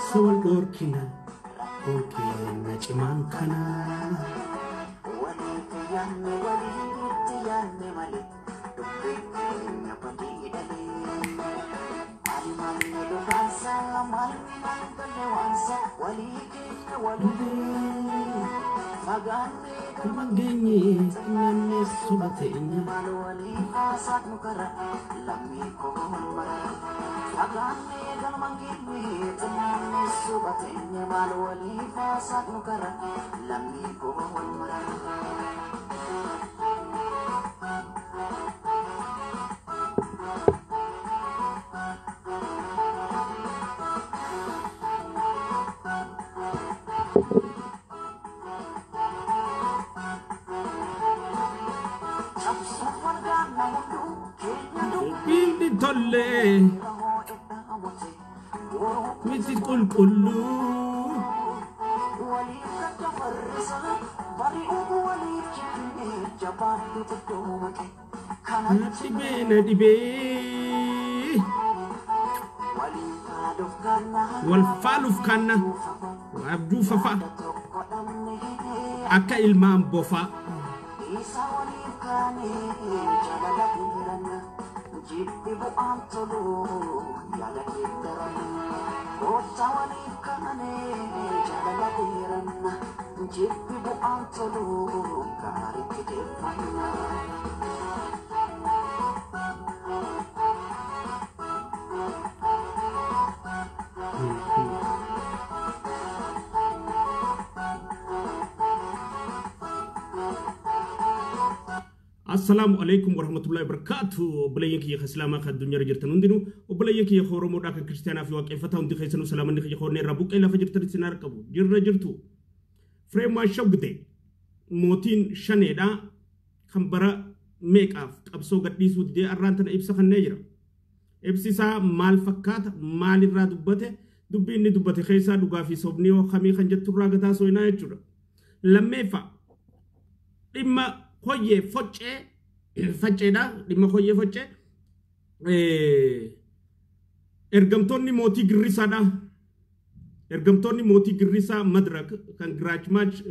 Sawal dhorkina keenya cimaan kana. Galmaan geenye nyaanne soba teenya. Dubbiin tollee miti qulqulluu. Na dhibee na dhibee. Wal faaluuf kanna abjuu fafa akka ilmaan bofaa. Assalaamu alaikum warahmatullahi wabarakatuh. Obboleeyyan kiyya Islaamaa kan addunyaa irra jirtan hundinuu, obboleeyyan kiyya Oromoodhaa kan Kiristaanaa fi Waaqeffataa hundi keessanuu, salaamanni kiyya hornee irraa buqqee lafa jirtan isin harkabu. Jirra jirtu. Fireemaa Shawgite mootiin shaneedhaa kan bara meeqaaf qabsoo gadhiisuu didee arraan tana ibsa kannee jira. Ibsi isaa maal fakkaata? Maalirraa dubbate? Dubbii inni dubbate keessaa dhugaa fi sobni yoo kamii kan jetturraa gataa sooyinaa jechuudha. Lammeeffaa, dhimma koyyee foccee facceedha. Dhimma koyyee foccee ergamtoonni mootii girrisaadha. Ergamtoonni mootii girrisaa Madirak kan Giraachmaach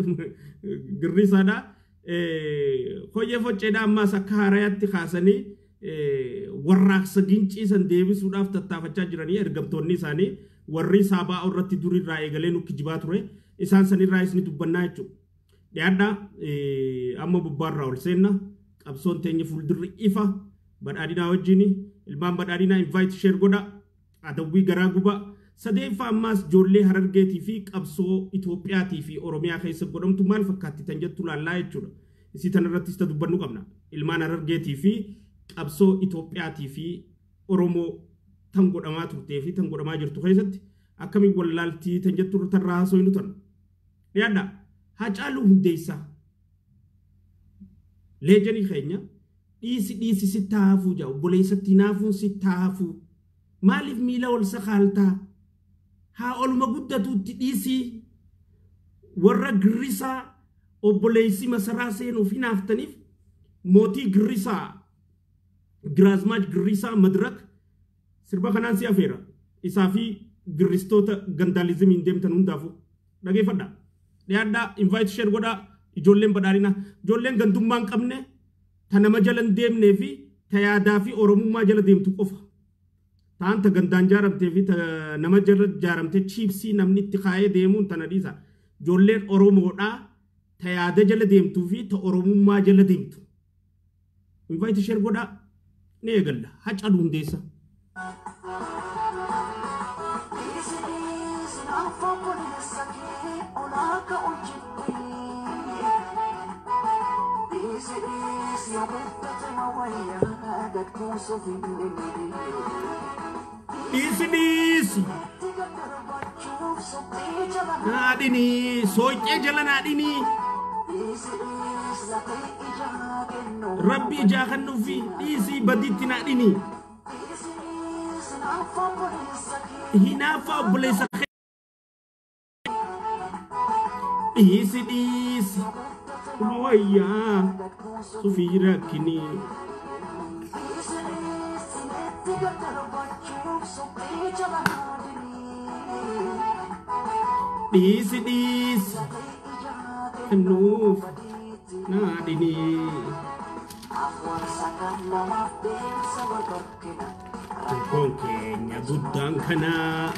girrisaadha. Koyyee focceedha ammaas akka haarayaatti kaasanii warraaqsa gincii san deebisuudhaaf tattaafachaa jiranii. Ergamtoonni isaanii warri saabaa irratti durirraa eegalee nu kijibaa ture, isaan sanirraa isni dubbannaa jechuudha. Dhiyaadhaa, amma bubbaarraa ol seenna. Qabsoon teenya fuuldurri ifa. Badhaadhinaa wajjin ilmaan badhaadhinaa invite share godha. Adawwii garaa gubaa. Sadeeffaa, ammaas ijoollee Harargeetii fi qabsoo Itoophiyaatii fi Oromiyaa keessa godhamtu maal fakkaatti tan jettu laallaa jechuudha. Isii tanarrattis ta dubbannu qabna. Ilmaan Harargeetii fi qabsoo Itoophiyaatii fi Oromoo tan godhamaa turtee fi tan godhamaa jirtu keessatti akkamiin wallaaltii tan jettu tarraa haasofnu tan. Dhiyaadhaa. Haacaaluu Hundeessaa. Leejanii keenya, dhiisi dhiisi, sitti hafuu jaa, obboleessatti naafuun sitti hafuu. Maaliif miila ol sakaaltaa? Haa oluma guddatuutti dhiisii. Warra girrisaa obboleessi masaraa seenuuf hinaaftaniif, mootii girrisaa Giraazmaach Girrisaa Madirak sirba kanaan si afeera. Isaa fi girristoota gandaalizimiin deemtan hundaafuu dhageeffadha. Dhiyaadhaa, invite share godhaa. Ijoolleen badhaadhinaa, ijoolleen gandummaa hin qabne, ta nama jala hin deemnee fi ta yaadaa fi Oromummaa jala deemtu qofa. Ta'an ta gandaan jaaramtee fi ta nama jala jaaramtee chiipsii namni itti kaayee deemuun tana dhiisa. Ijoolleen Oromoodhaa ta yaada jala deemtuu fi ta Oromummaa jala deemtu. Invite share godhaa, ni eegalla. Hacaaluu Hundeessaa. Dhiisi dhiisi, naaf obboleessa kee olaa ka'u jibbii. Dhiisi dhiisi, yoo guddate ma wayyaa gad kuusuuf hin inni. Dhiisi dhiisi. Itti gad darbachuuf suphee jala. Naadhinii sooyyee jala naadhinii. Dhiisi dhiisi, lafee ijaa kennu. Rabbi ijaa kennuufi dhiisii badiitti naadhinii. Dhiisi dhiisi, Hinaaffaa obboleessa dhiisi dhiisi wayyaa sufii rakkinii. Dhiisi dhiisi kennuuf naadhinii. Rakkoon keenya guddaan kanaa.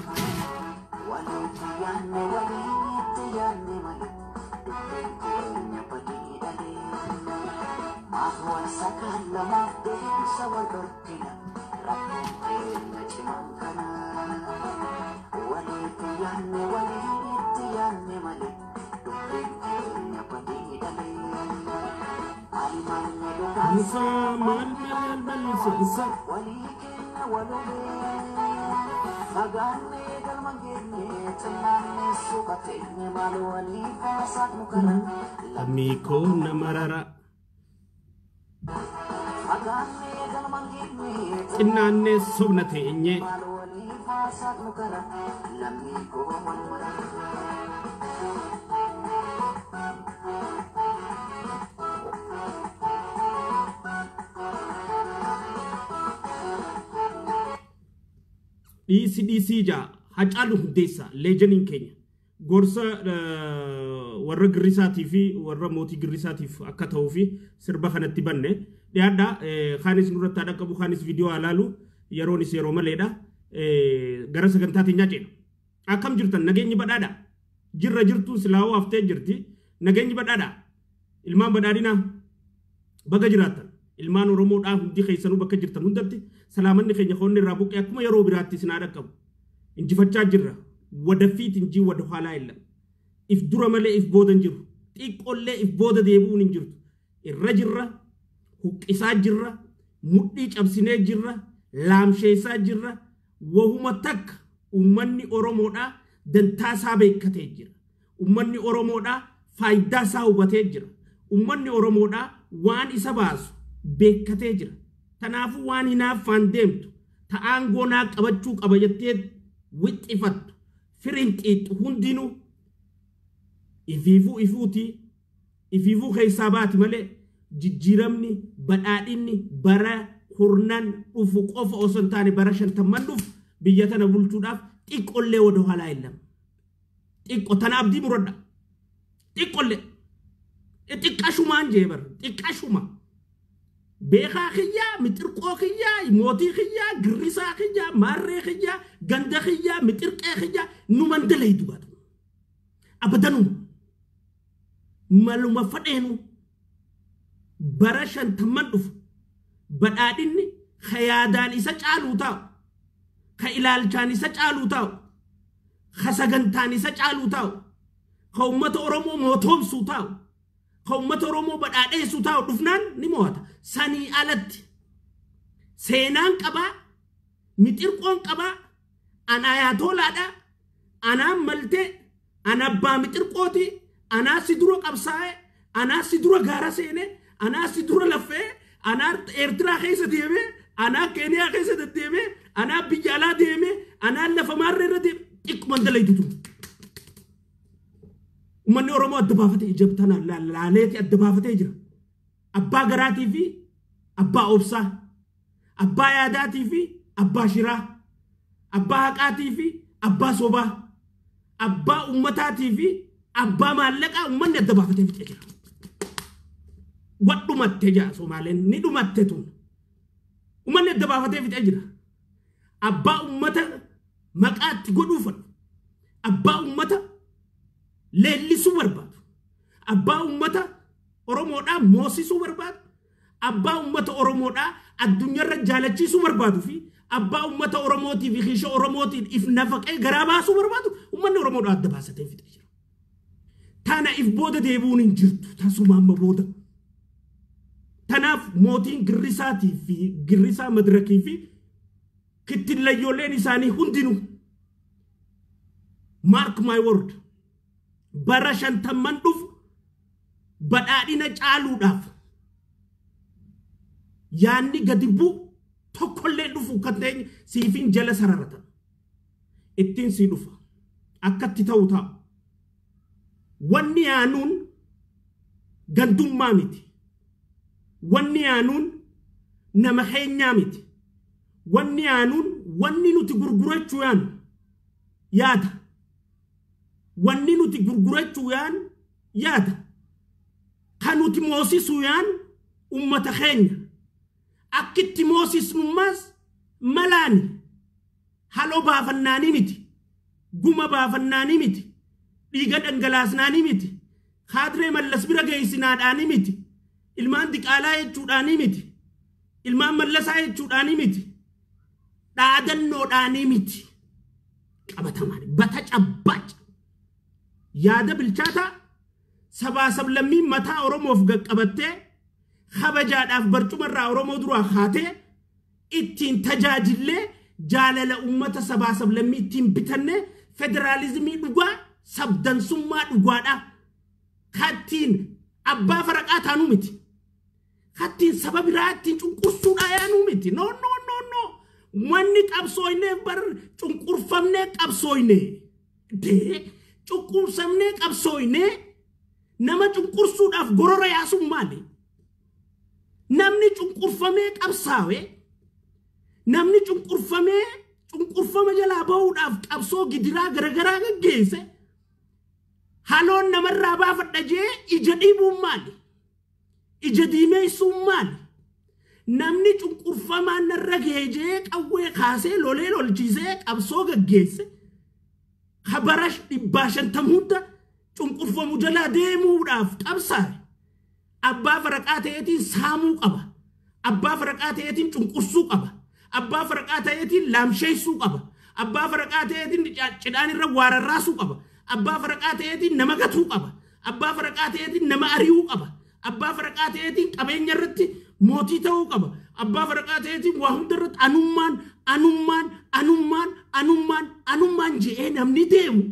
Maal maal maal maal. Lammii koo nama rara. Xinnaannee sobna teenyee. Dhiisi dhiisii jaa Hacaaluu Hundeessaa leejaniin keenya gorsa warra girrisaatii fi warra mootii girrisaatiif akka ta'uu fi sirba kanatti banne dhiyaadhaa. Kaanis nurratti haadha qabu, kaanis viidiyoo alaalu yeroonis yeroo maleedha. Gara sagantaa teenyaa ceena. Akkam jirtan? Nageenyi badhaadha. Jirra jirtuun silaawoo haftee jirti. Nageenyi badhaadha. Ilmaan badhaadhinaa baga jiraattan. Ilmaan Oromoodhaa hundi keessanuu bakka jirtan hundatti salaamanni keenya qoonni irraa buqqee akkuma yeroo biraatti isin haadha qabu. Injifachaa jirra. Wadafiit injii wada haalaa illa. If dura malee if booda hin jiru. Xiqqoollee if booda deebi'uun hin jirtu. Irra jirra. Huqqisaa jirra. Mudhii cabsinee jirra. Laamsheessaa jirra. Wahuma takka uummanni Oromoodhaa dantaa isaa beekkatee jira. Uummanni Oromoodhaa faayidaa isaa hubatee jira. Uummanni Oromoodhaa waan isa baasu beekkatee jira. Kanaafuu waan hinaaffaan deemtu ta'aan goonaa qabachuu qaba jettee wixxifattu firiin xiixxu hundinuu ifiifuu ifuutii ifiifuu keessaa baati malee jijjiiramni badhaadhinni bara kurnan dhufu qofa osoo hin taane bara 50 dhufu biyya tana bulchuudhaaf xiqqollee wada haalaa hin lamu. Xiqqo tana abdii muradha. Xiqqollee xiqqashumaan jee bara xiqqashuma. Beekaa kiyyaa, mixirqoo kiyyaa, mootii kiyyaa, girrisaa kiyyaa, maarree kiyyaa, ganda kiyyaa, mixirqee kiyyaa numan dalaydu baatu. Abadanuma. Maluma fadheenu bara 50 dhufu badhaadhinni ka yaadaan isa caaluu taa'u, ka ilaalchaan isa caaluu taa'u, ka sagantaan isa caaluu taa'u, ka uummata Oromoo mootoomsuu taa'u, ka uummata Oromoo badhaadheessuu taa'u dhufnaan ni mo'ata. Sanii alatti seenaan qabaa, mixirqoon qabaa, an ayatoolaadha, anaan maltee, an abbaa mixirqooti, anaa si dura qabsaa'e, anaa si dura gaara seene, anaa si dura laffee, anaa Eertiraa keessa deeme, anaa Keeniyaa keessa deddeeme, anaa biyya alaa deeme, anaa lafa maarree irra deeme, xiqquma dalaytu tun. Uummanni Oromoo adda baafatee ija tanaan laaleeti adda baafatee jira. Abbaa garaatii fi abbaa obsaa, abbaa yaadaatii fi abbaa shiraa, abbaa haqaatii fi abbaa sobaa, abbaa ummataatii fi abbaa maallaqaa uummanni adda baafatee fixee jira. Wadhumatte jaa Somaaleen ni dhumatte tun. Uummanni adda baafatee fixee jira. Abbaa ummata maqaatti godhuu fadhu. Abbaa ummata leellisuu barbaadu. Abbaa ummata Oromoodhaa moosisuu barbaadu. Abbaa ummata Oromoodhaa addunyaarra jaalachiisuu barbaadu fi abbaa ummata Oromootii fi kiisha Oromootiin if nafaqee garaa baasuu barbaadu uummanni Oromoodhaa adda baasatee fixee jira. Tana if booda deebi'uun hin jirtu tasuma amma booda. Tanaaf mootiin girrisaatii fi girrisaa madirakii fi kittillayyooleen isaanii hundinuu mark my word bara 50 dhufu badhaadhina caaluudhaaf yaanni gadi bu'u Tokkollee dhufu kan ta'e siifin jala sararata. Ittiin sii dhufa. Akkatti ta'u taa'u. Wanni yaanuun gandummaa miti. Wanni yaanuun nama keenyaa miti. Wanni yaanuun wanni nuti gurgurachuu yaanu yaada. Wanni nuti gurgurachuu yaanu yaada. Kan nuti moosisuu yaanu ummata keenya. Akkitti moosisnummaas malaani. Haloo baafannaanii miti. Guma baafannaanii miti. Dhiiga dhangalaasnaanii miti. Kaadiree Mallas bira geessinaadhaanii miti. Ilmaan diqaalaa jechuudhaanii miti. Ilmaan Mallasaa jechuudhaanii miti. Dhaadannoodhaanii miti. Qabatamaan bata cabbaaca. Yaada bilchaataa sabaa sablammii mataa Oromoof qaqqabattee kabajaadhaaf barcumarraa Oromoo duraa kaatee ittiin tajaajillee jaalala uummata sabaa sablammii ittiin bitanne federaalizimii dhugaa sabdansummaa dhugaadha. Kattiin abbaa faraqaa taanuu miti. Kattiin saba biraa ittiin cunqursuudhaa yaanuu miti. No, no, no, no. Wanni qabsooyneef bar cunqurfamnee qabsooyne. Dee cunqursamnee qabsooyne nama cunqursuudhaaf gorora yaasuun maali? Namni cunqurfamee qabsaawe, namni cunqurfamee cunqurfama jalaa bahuudhaaf qabsoo gidiraa garagaraa gaggeesse haloon namarraa baafadha jee ija dhiibuun maali? Ija diimeessuun maali? Namni cunqurfamaan narra gahee jee qawwee kaasee lolee lolchiisee qabsoo gaggeesse kabara 150 hunda cunqurfamu jalaa deemuudhaaf qabsaa'e. Abbaa faraqaa ta'eetiin saamuu qaba. Abbaa faraqaa ta'eetiin cunqursuu qaba. Abbaa faraqaa ta'eetiin laamsheessuu qaba. Abbaa faraqaa ta'eetiin cidhaan irra waararraasuu qaba. Abbaa faraqaa ta'eetiin nama gatuu qaba. Abbaa faraqaa ta'eetiin nama ari'uu qaba. Abbaa faraqaa ta'eetiin qabeenya irratti mootii ta'uu qaba. Abbaa faraqaa ta'eetiin waa hunda irratti anummaan anummaan anummaan anummaan anummaan je'ee namni deemu.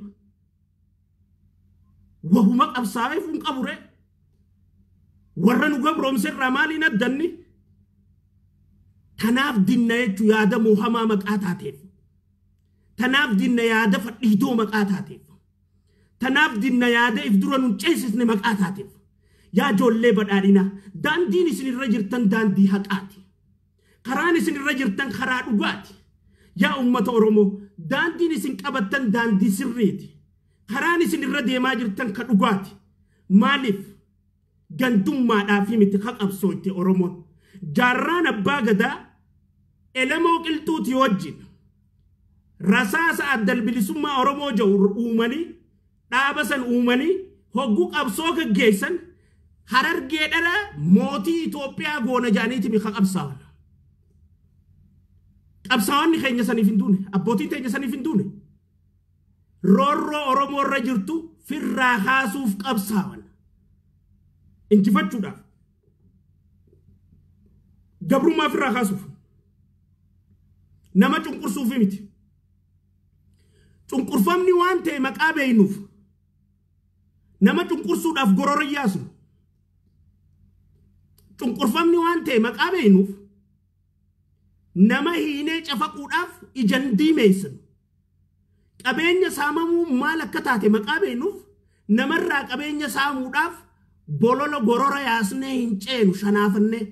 Wahuma qabsaa'eef hin qabu ree. Warra nu gabroomse irraa maaliin addanni? Tanaaf dinna jechuun yaada moohamaa maqaa taateef. Tanaaf dinna yaada fadhiitoo maqaa taateef. Tanaaf dinna yaada if dura nun ceesisne maqaa taateef. Yaa ijoollee badhaadhinaa, daandiin isin irra jirtan daandii haqaati. Karaan isin irra jirtan karaa dhugaati. Yaa uummata Oromoo, daandiin isin qabattan daandii sirriiti. Karaan isin irra deemaa jirtan ka dhugaati. Maaliif? Gandummaadhaaf miti ka qabsootte Oromoon. Jaarraan abbaa gadaa Elemoo Qilxuutii wajjin rasaasa addal bilisummaa Oromoo jedhu uumanii dhaaba san uumanii hogguu qabsoo gaggeessan Harargee dhala mootii Itoophiyaa goona jedhaniiti ka qabsaa'an. Qabsaa'onni keenya saniif hin duune, abbootiin teenya saniif hin duune. Roorroo Oromoo irra jirtu firraa kaasuuf qabsaa'an. Injifachuudhaaf. Gabrummaa firraa kaasuuf. Nama cunqursuuf miti. Cunqurfamni waan ta'e maqaa beeynuuf. Nama cunqursuudhaaf gorora yaasnu. Cunqurfamni waan ta'e maqaa beeynuuf nama hiinee cafaquudhaaf ijaan diimeessinu. Qabeenya saamamuu maal akka taate maqaa beeynuuf namarraa qabeenya saamuudhaaf bolola gorora yaasnee hin ceenu shanaafannee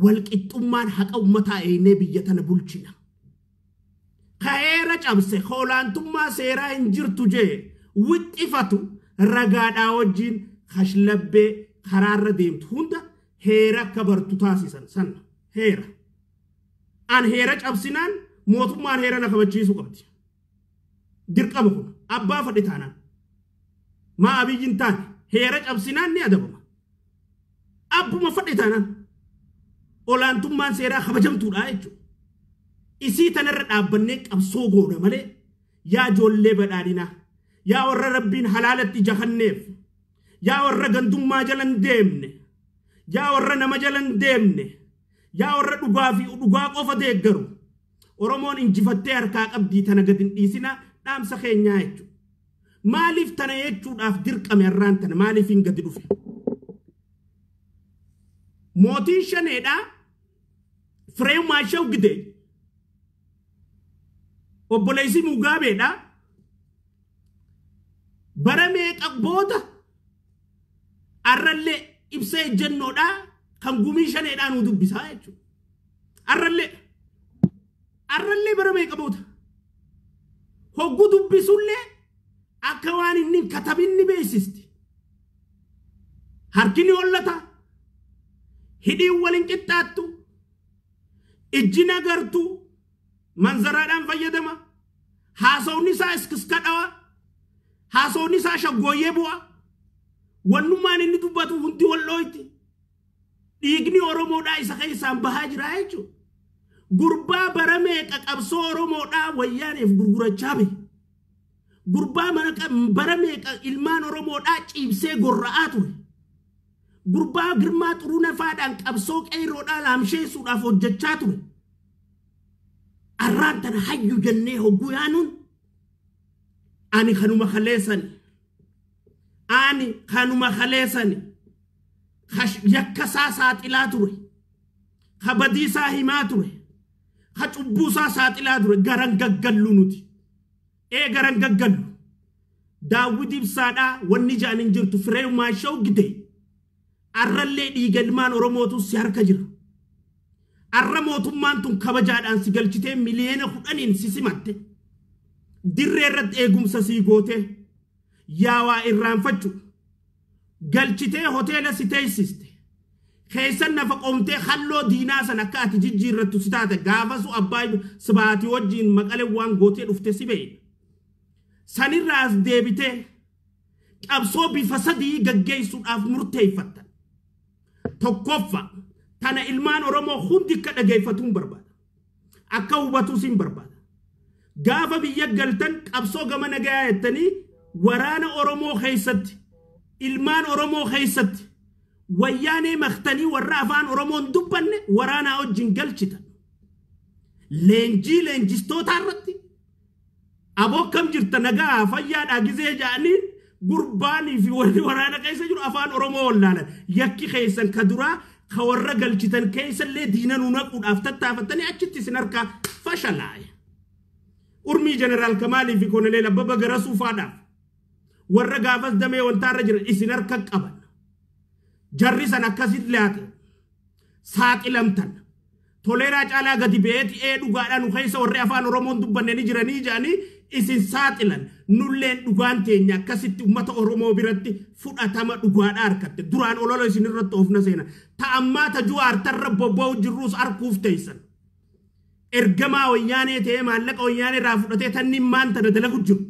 walqixxummaan haqa uummataa eenyee biyya tana bulchina. Kaeera cabse hoolaantummaa seeraa hin jirtu jee wixxifatu ragaadhaa wajjin kashlabbee karaarra deemtu hunda heera akka bartu taasisan sana heera. An heera cabsinaan mootummaan heera na kabachiisuu qabdi. Dirqama kun abbaa fadhi taanaan. Maa Abiyyiin taane heera cabsinaan ni adabama. Abbuma fadhi taanaan olaantummaan seeraa kabajamtuudha jechuudha. Isii tanarra dhaabbannee qabsoo goona malee yaa ijoollee badhaadhinaa, yaa warra rabbiin halaalatti jahanneef, yaa warra gandummaa jalan deemne, yaa warra nama jalan deemne, yaa warra dhugaa fi dhugaa qofa deeggaru. Oromoon injifattee harkaa qabdii tana gadi hin dhiisinaa dhaamsa keenyaa jechuudha. Maaliif tana jechuudhaaf dirqame har'aan tana maaliif hin gadi dhufe? Mootiin shaneedhaa Fireew Maashaw Gidee obboleessi Mugaabeedha. Bara meeqa booda arrallee ibsa ejjennoodha kan gumii shaneedhaa nu dubbisaa jechuudha. Arrallee bara meeqa booda hogguu dubbisullee akka waan inni hin katabin ni beeksisti. Harki ni hollata, hidhiin waliin qixxaattu, ijji nagartu, manzaraadhaan fayyadama, haasawni isaa iskiska dhawa, haasawni isaa shaggooyyee bu'a, wannummaan inni dubbatu hundi wal dhooyti. Dhiigni Oromoodhaa isa keessaan bahaa jira jechuudha. Gurbaa bara meeqa qabsoo Oromoodhaa wayyaaneef gurgurachaa bahe. Gurbaa bara meeqa ilmaan Oromoodhaa ciibsee gorra'aa ture. Gurbaa Girmaa Xuruunafaadhaan qabsoo qeerroodhaa laamsheessuudhaaf hojjechaa ture. Arraan tana hayyu jennee hogguu yaanuun ani kanuma kaleessani. Ani kanuma kaleessani. Yakkasaa saaxilaa ture. Ka badiisaa himaa ture. Ka cubbuusaa saaxilaa ture. Garan gaggallu nuti. Ee garan gaggallu. Daawwit Ibsaadhaa wanni ja'an hin jirtu. Fireew Maashaw Gidee. Arrallee dhiiga ilmaan Oromootu si harka jira. Arra mootummaan tun kabajaadhaan si galchitee 10 miliyoonaan si simatte. Dirree irratti eegumsa sii gootee yaawaa irraanfachu. Galchitee hoteela si teessiste. Keessan nafa qoomtee halloo diinaa san akka ati jijjiirrattu si taate gaafasu abbaa sibaatii wajjin maqalee waan gootee dhufte si beeyna. Sanirraa as deebitee qabsoo bifa sadii gaggeessuudhaaf murteeffattan. Tokkoffa, tana ilmaan Oromoo hundi akka dhageeffatuun barbaada. Akka hubatus hin barbaada. Gaafa biyya galtan qabsoo gama nagayaa jettanii waraana Oromoo keessatti, ilmaan Oromoo keessatti wayyaanee maktanii warra afaan Oromoon dubbanne waraanaa wajjin galchitan. Leenjii leenjistootaa irratti aboo akkam jirta, nagaa, fayyaadhaa gizee ja'aniin gurbaanii fi warri waraana keessa jiru afaan Oromoo wallaalan. Yakki keessan ka duraa ka warra galchitan keessallee diina nu naquudhaaf tattaafattanii achitti isin harkaa fashalaa'e. Urmii Jeneraal Kamaalii fi Koloneel Abbaba Garasuu faadhaaf warra gaafas damee wantaarra jiran isin harka qaban. Jarri san akkasitti laate saaxilamtan. Toleeraa Caalaa gadi ba'eeti ee dhugaadhaan nu keessa warri afaan Oromoon dubbanne ni jiranii jedhanii isin saaxilan. Nulleen dhugaan teenya akkasitti ummata Oromoo biratti fudhatama dhugaadhaa harkatte. Duraan olola isin irratti oofna seena. Ta'ammaa ta Juwaartarra bobba'u jirruus arkuuf teessan. Ergamaa wayyaanee ta'ee maallaqa wayyaanee irraa fudhatee tanni maan tana dalagu jiru.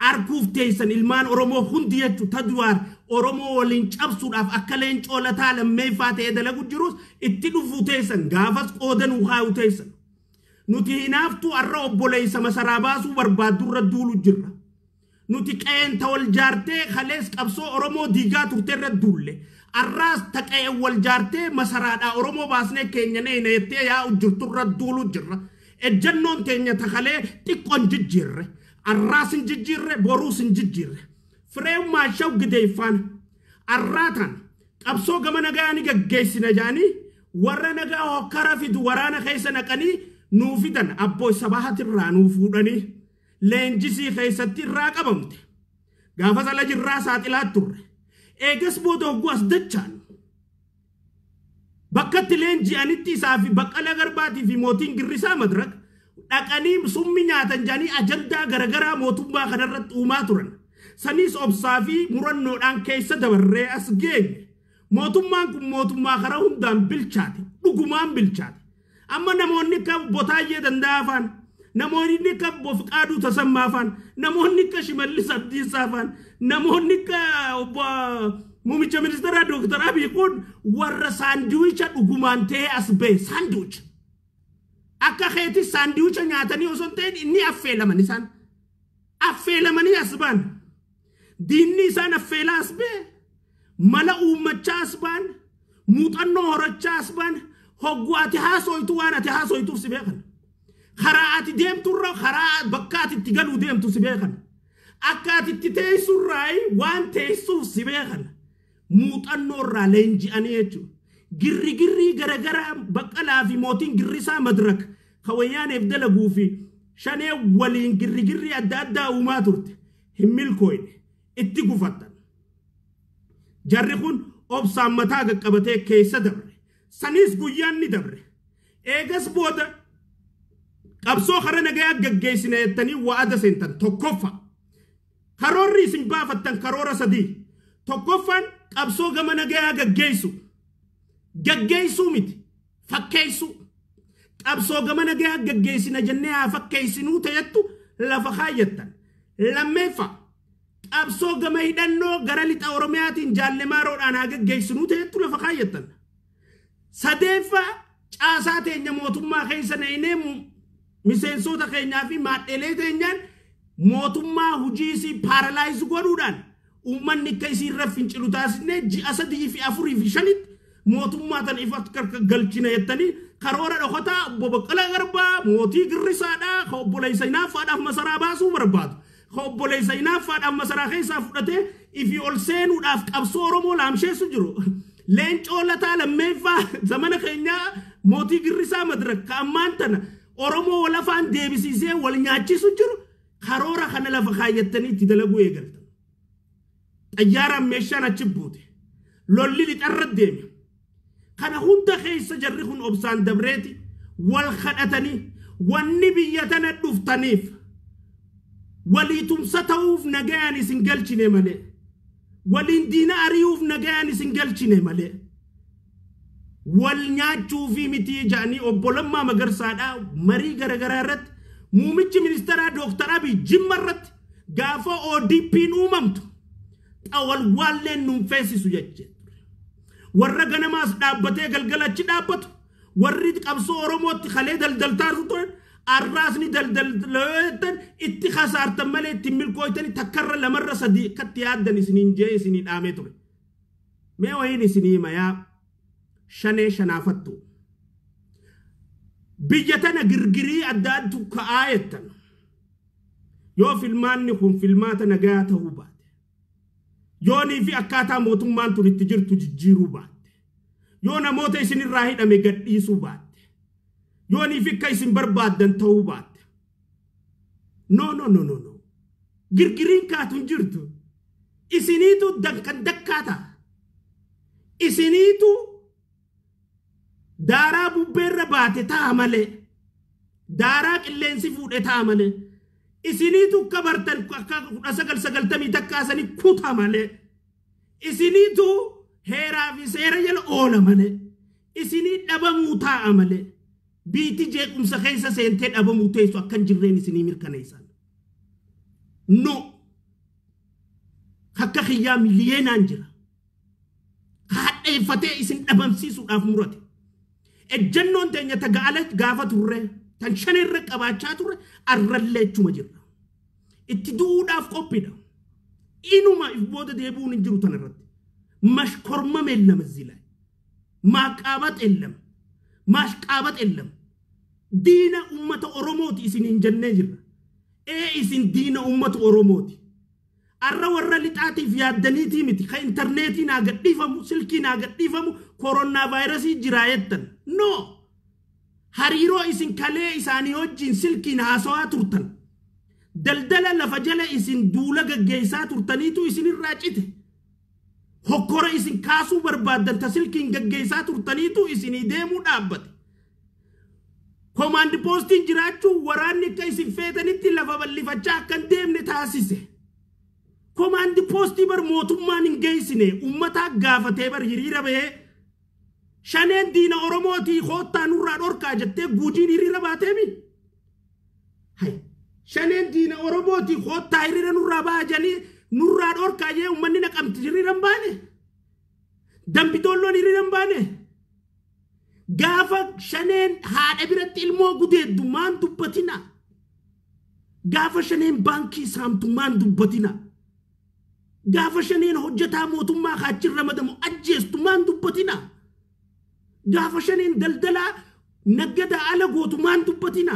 Arkuuf teessan ilmaan Oromoo hundi jechuun ta Juwaar Oromoo waliin cabsuudhaaf akka leencoo lataa lammeeffaa ta'ee dalagu jirus itti dhufuu teessan, gaafas qoodanuu kaa'u teessan. Nuti hinaaftuu arra obboleessa masaraa baasuu barbaaddurra duulu jirra. Nuti qe'een wal jaartee kalees qabsoo Oromoo diigaa turteerra duulle. Arraas ta qe'een wal jaartee masaraadhaa Oromoo baasnee keenya neena jettee yaa'u jirturra duulu jirra. Ejjannoon teenya takalee xiqqoon jijjiirre. Arraas hin jijjiirre, boruus hin jijjiirre. Fireew Maashaw Gideeffaan arraataan qabsoo gama nagaa ni gaggeessina jaanii warra nagaa hokkara fidu waraana keessa naqanii nuu fidan. Abboo sabaatirraa nuu fuudhanii leenjisii keessatti irraa qabamte. Gaafa sala jirraa saaxilaa turre. Eegas booda hogguu as dachaan bakkatti leenji'anitti isaa fi Baqqala Garbaatii fi mootiin Girrisaa Madirak dhaqanii summi nyaatan jedhanii ajandaa garagaraa mootummaa kanarratti uumaa turan. Sanis obsaa fi murannoodhaan keessa dabarree as geenye. Mootummaan kun mootummaa karaa hundaan bilchaate, dhugumaan bilchaate. Amma namoonni akka obbo Taayyee Danda'aa faan, namoonni akka obbo Fiqaaduu Tasammaa faan, namoonni akka Shimallis Abdiisaa faan, namoonni akka obbo Muummicha Ministeeraa Dooktar Abiy kun warra saandiwicha dhugumaan ta'ee as ba'e saandiwicha. Akka keetis saandiwicha nyaatanii osoo hin ta'in inni affeelaman isaan. Affeelamanii as ba'an. Diinni isaan affeelaa as ba'e. Mala uummachaa as ba'an. Muuxannoo horachaa as ba'an. Hogguu ati haasoytu waan ati haasoytuuf si beekan. Karaa ati deemturra, karaa bakka ati itti galuu deemtu si beekan. Akka ati itti teessurraa waan teessuuf si beekan. Muuxannoo irraa leenji'anii jechuudha. Girrigirrii garagaraa Baqqalaa fi mootiin girrisaa Madirak kan Wayyaaneef dalaguu fi Shanee waliin girrigirrii adda addaa uumaa turte. Hin milkooyne, itti gufattan. Jarri kun obsaan mataa qaqqabatee keessa dabre. Sanis guyyaan ni dabre. Eegas booda qabsoo kara nagayaa gaggeessina jettanii wa'ada seentan tokkoffaa. Karoorri isin baafattan karoora sadii. Tokkoffaan qabsoo gama nagayaa gaggeessu. Gaggeessuu miti, fakkeessuu. Qabsoo gama nagayaa gaggeessina jennee haa fakkeessinuu ta'ettu lafa kaayyattan. Lammeeffaa, qabsoo gama hidhannoo gara lixa Oromiyaatiin jaallemaaroodhaan haa gaggeessinuu ta'ettu lafa kaayyattan. Sadeeffaa, caasaa teenya mootummaa keessa na'inee miseensota keenyaa fi maadhelee teenyaan mootummaa hujii isii paralyze godhuudhaan uummanni akka isii irra fincilu taasisnee ji'a 3 fi 4 fi 5tti mootummaa tan ifa galchina jettanii karoora dhokataa obbo Baqqalaa Garbaa mootii girrisaadhaa ka obboleessa hinaaffaadhaaf masaraa baasuu barbaadu. Ka obboleessa hinaaffaadhaaf masaraa keessaa fudhatee ifi ol seenuudhaaf qabsoo Oromoo laamsheessu jiru. Leencoo Lataa lammeeffaa zamana keenyaa mootii girrisaa Madirak ka ammaan tana Oromoo wal afaan deebisiisee wal nyaachisu jiru karoora kana lafa kaayyattanii itti dalaguu eegaltan. Xayyaaraan meeshaan achi buute. Lolli lixarra deeme. Kana hunda keessa jarri kun obsaan dabreeti wal kadhatanii wanni biyya tana dhuftaniif walii tumsa ta'uuf nagayaan isin galchine malee, waliin diina ari'uuf nagayaan isin galchine malee, wal nyaachuu fi mitii jedhanii obbo Lammaa Magarsaadhaa marii garaagaraa irratti muummichi ministeeraa Dooktar Abiy Jimma irratti gaafa ODP'n uumamtu xawalwaalleen nuun feesisu jechuudha. Warra ganamaas dhaabbatee galgala achi dhaabbatu, warri qabsoo Oromootti kalee daldaltaa turan, arraasni daldaltan itti kasaartan malee itti milkooytanii takkarra lamarra sadii akkatti yaaddan isiniin jee isinii dhaamee ture. Mee wayiin isinii mayaa shanee shanaafattu. Biyya tana girgirii adda addu ka'aa jettan. Yoo filmaanni kun filmaata nagaa ta'uu baate, yoonii fi akkaataa mootummaan tun itti jirtu jijjiiruu baatte, yoo namoota isinirraa hidhame gadhiisuu baatte, yoonii fi akka isin barbaaddan ta'uu baatte. No, no, no, no, no. Girgiriin kaatu hin jirtu. Isiniitu kan dakkaa ta'a. Isiniitu daaraa bubbeerra baate ta'a malee, daaraa qilleensi fuudhe ta'a malee, isiniitu akka bartan akka 1991 sanii kuta malee, isiniitu heeraa fi seera jala oola malee, isinii dhabamuu taa'a malee, biitti jeequmsa keessa seentee dhabamuu teessu akka hin jirreen isinii mirkaneessan. No. Akka kiyyaa miliyeenaan jira. Haadheeffatee isin dhabamsiisuudhaaf murate. Ejjennoon teenya tagaala gaafa turre tan shanirra qabaachaa turre arrallee achuma jirra. Itti du'uudhaaf qophiidha. Inuma if booda deebi'uun hin jiru tan irratti. Mashkormam የለም እዚህ ላይ፣ ማቃበጥ የለም፣ ማሽቃበጥ የለም። Diina ummata Oromooti isiniin jennee jirra. Ee, isin diina ummata Oromooti. Arra warra lixaatiif yaaddaniitii miti ka intarneetii naa gadhiifamu, silkii naa gadhiifamu, koronaa vaayirasii jiraa jettan. No. Hariiroo isin kalee isaanii wajjin silkiin haasawaa turtan. Daldala lafa jala isin duula gaggeessaa turtaniitu isinirraa cite. Hokkora isin kaasuu barbaaddan ta silkiin gaggeessaa turtaniitu isinii deemuu dhaabbate. Command postiin jiraachuu waraanni akka isin feetanitti lafa bal'ifachaa akka hin deemne taasise. Command postii bar mootummaan hin geessine, uummataa gaafatee bar hiriira bahee Shaneen diina Oromootii koottaa nurraa dhorkaa jettee Guujiin hiriira baateemi. Hay, Shaneen diina Oromootii koottaa hiriira nurraa baa jedhanii nurraa dhorkaa jee uummanni Naqamti hiriira hin baane. Dambidoolloon hiriira hin baane. Gaafa Shaneen haadha biratti ilmoo gudeeddu maan dubbatina? Gaafa Shaneen baankii saamtu maan dubbatina? Gaafa Shaneen hojjetaa mootummaa kaachin ramadamu ajjeestu maan dubbatina? Gaafa Shaneen daldalaa naggada ala gootu maan dubbatina?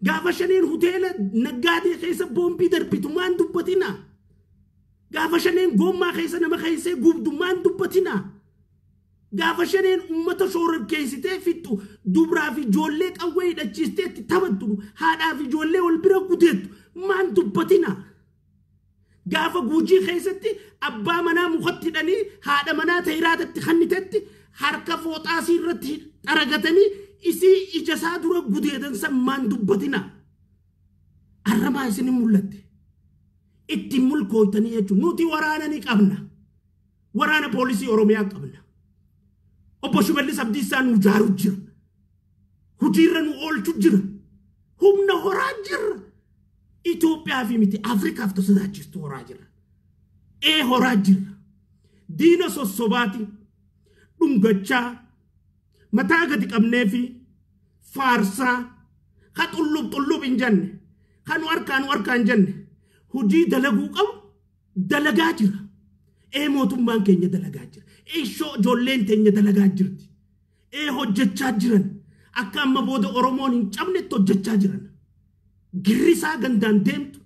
Gaafa Shaneen hoteela naggaadee keessa boombii darbitu maan dubbatina? Gaafa Shaneen goommaa keessa nama keessee gubdu maan dubbatina? Gaafa shaneen uummata shororkeessitee fixxu, dubraa fi ijoollee qawwee hidhachiistee itti taphattu, haadhaa fi ijoollee wal bira gudeettu maan dubbatina? Gaafa Guujii keessatti abbaa manaa mukatti hidhanii haadha manaa ta'iraatatti kannitetti harka fooxaasii irratti xaragatanii isii ija isaa dura gudeedan san maan dubbatina? Arramaa isin mul'atte. Ittiin mulkooytanii jechuun nuti waraana ni qabna. Waraana poolisii Oromiyaa qabna. Obbo Shimallis Abdiisaa nu jaaru jira. Hojiirra nu oolchu jira. Humna horaa jira. Itoophiyaa fi miti Afrikaaf tasodaachistu horaa jira. Ee horaa jira. Diina sossobaati. Dhungachaa. Mataa gadi qabnee fi faarsaa. Ka xullub xullub hin jenne. Ka nu harkaa nu harkaa hin jenne. Hojii dalaguu qabu dalagaa jira. Ee mootummaan keenya dalagaa jira. Ee ijoolleen teenya dalagaa jirti. Ee hojjechaa jiran. Akka amma booda Oromoon hin cabnetti hojjechaa jiran. Girrisaa gandaan deemtu.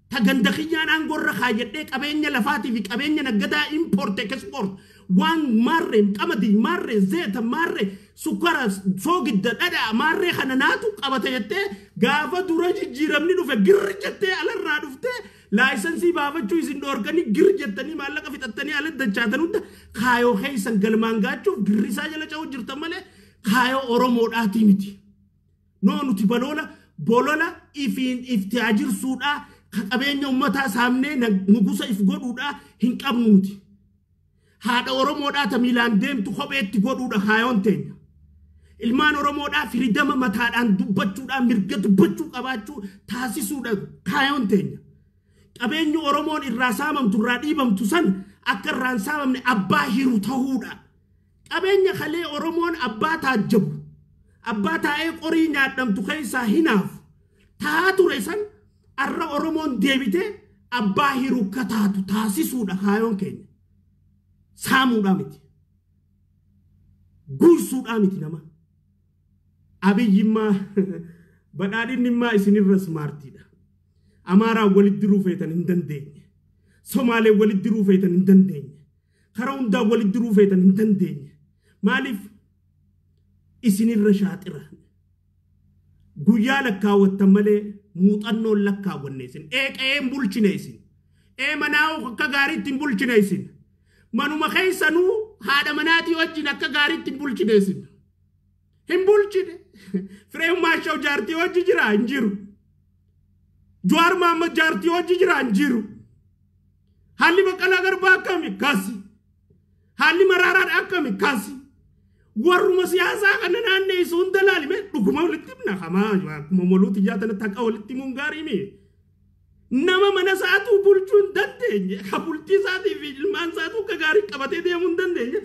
Ta ganda kiyyaan aangoo irra kaayyadhee qabeenya lafaatii fi qabeenya naggadaa import export waan maarree qamadii maarree zeeta maarree sukkara soogidda dhadhaa maarree kana naatu qabata jettee gaafa dura jijjiiramni dhufe girri jettee alarraa dhuftee laayisensii baafachuu isin dhoorganii girri jettanii maallaqa fixattanii ala dachaatan hunda kaayoo keessan galmaan gaachuuf girrisaa jala ca'uu jirtan malee kaayoo Oromoodhaatii miti. Noo nuti bolola ifiin iftiyaajirsuudhaa ka qabeenya uummataa saamnee nugusa if godhuudhaa hin qabnu nuti. Haadha Oromoodhaa ta miilaan deemtu kopheetti godhuudha kaayoon teenya. Ilmaan Oromoodhaa firidama mataadhaan dubbachuudhaa mirga dubbachuu qabaachuu taasisuudha kaayoon teenya. Qabeenyi Oromoon irraa saamamtu irraa dhiibamtu san akka irraan saamamne abbaa hiru ta'uudha. Qabeenya kalee Oromoon abbaa taajjabu. Abbaa taa'ee qorii nyaadhamtu keessaa hinaafu. Taa ture san arra Oromoon deebitee abbaa hiru akka taatu taasisuudha kaayoon keenya. Saamuudhaa miti. Guursuudhaa miti nama. Abiyyimmaa badhaadhinni isinirra smaartiidha. Amaaraan walitti diruu feetan hin dandeenye. Somaaleen walitti diruu feetan hin dandeenye. Karaa hundaan walitti diruu feetan hin dandeenye. Maaliif isinirra shaaxira? Guyyaa lakkaawwattan malee muuxannoon lakkaawwanne isin. Ee qe'ee hin bulchine isin. Ee manaa akka gaariitti hin bulchine isin. Manuma keessanuu haadha manaatii wajjin akka gaariitti hin bulchine isin. Hin bulchine. Fireen Maashaw jaartii wajji jira hin jiru. Jawaar Mohaammed jaartii wajji jira hin jiru. Haalli Baqqalaa Garbaa akkami? Kasi. Haalli Maraaraan akkami? Kasi. Warruma siyaasaa kana naanneessu hunda laalime dhuguma walitti himna. Hamaa akkuma moluuti jaatana taqa walitti himuun gaarii mi? Nama mana isaatu bulchuu hin dandeenye. Ka bultii isaatii fi ilmaan isaatu akka gaarii qabatee deemuu hin dandeenye.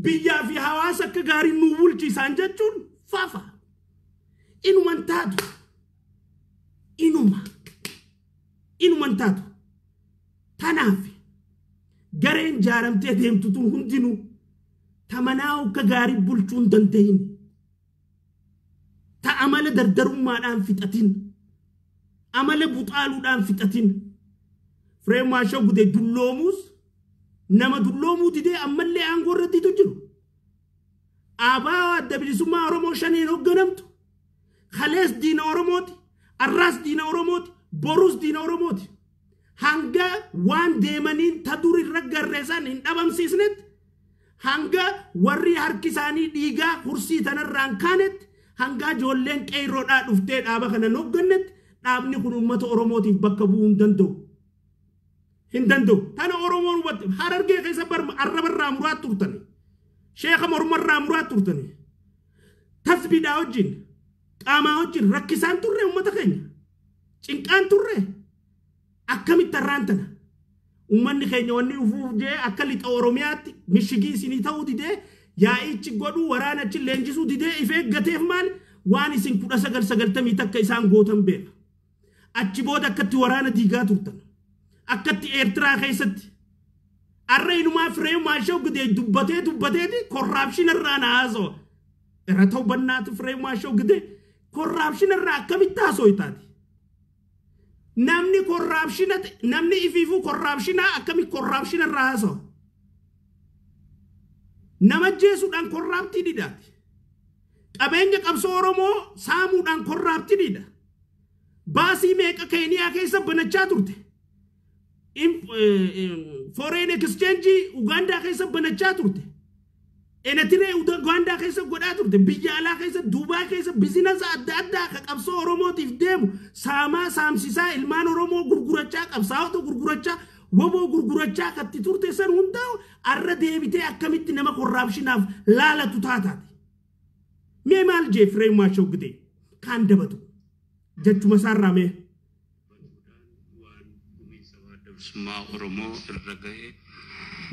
Biyyaa fi hawaasa akka gaarii nu bulchiisaan jechuun fafa. Inuman taatu. Inuma. Inuman taatu. Tanaaf gareen jaaramtee deemtu tun hundinuu tamanaa akka gaarii bulchuu hin dandeenye. Ta amala dardarummaadhaan fixatin. Amala buxaaluudhaan fixatin. Fireen Maashaw gudee dulloomuus nama dulloomuu didee ammallee aangoo irratti jiru. Abaa adda bilisummaa Oromoo shaniin hoogganamtu. Kalees diina Oromooti. Arraas diina Oromooti. Boruus diina Oromooti. Hanga waan deemaniin ta dur irra garreessan hin dhabamsiisnetti. Hanga warri harki isaanii dhiigaa kursii tanarraan kaanetti. Hanga ijoolleen qeerroodhaa dhuftee dhaaba kana hooggannetti. Dhaabni kun uummata Oromootiif bakka bu'uu hin danda'u. Hin danda'u. Tana Oromoon hubatte Harargee keessa arrabarraa muraa turtani. Sheeka mormarraa muraa turtani. Tasbiidhaa wajjin qaamaa wajjin rakkisaan turre uummata keenya. Cinqaan turre. Akkamitti har'aan tana? Uummanni keenya wanni ufuuf jee akka lixa Oromiyaatti mishigii isinii ta'uu didee yaa'ichi godhuu waraana achi leenjisuu didee if eeggateef maali? Waan isin 1991 isaan gootan beeka. Achi booda akkatti waraana diigaa turtan. Akkatti Eertiraa keessatti. Arra inumaa Firee Maashaw gidee dubbatee dubbateeti korraapshin irraa na haasoo. Irra ta'u bannaatu Firee Maashaw gidee korraapshin irraa akkamitti haasoo itaati? Namni korraapshina namni ifiifuu korraapshinaa akkami korraapshina irraa haasoo? Nama ajjeesuudhaan corruptiidhaati. Qabeenya qabsoo Oromoo saamuudhaan corruptiidha. Baasii meeqa Keeniyaa keessa banachaa turte. Foreign exchange Ugaandaa keessa banachaa turte. Enetiree Ugaandaa keessa godhaa turte. Biyya alaa keessa, Duubaa keessa business adda addaa ka qabsoo Oromootiif deemu saamaa saamsisaa, ilmaan Oromoo gurgurachaa, qabsaa'ota gurgurachaa, woboo gurgurachaa katti turte san hundaa arra deebitee akkamitti nama corruptionaaf laalatu taataati. Mee maal jee Fireew Maashaw Gidee kaan dabatu jechuma isaarraa mee. Waan gumiinsa bilisummaa Oromoo irra gahe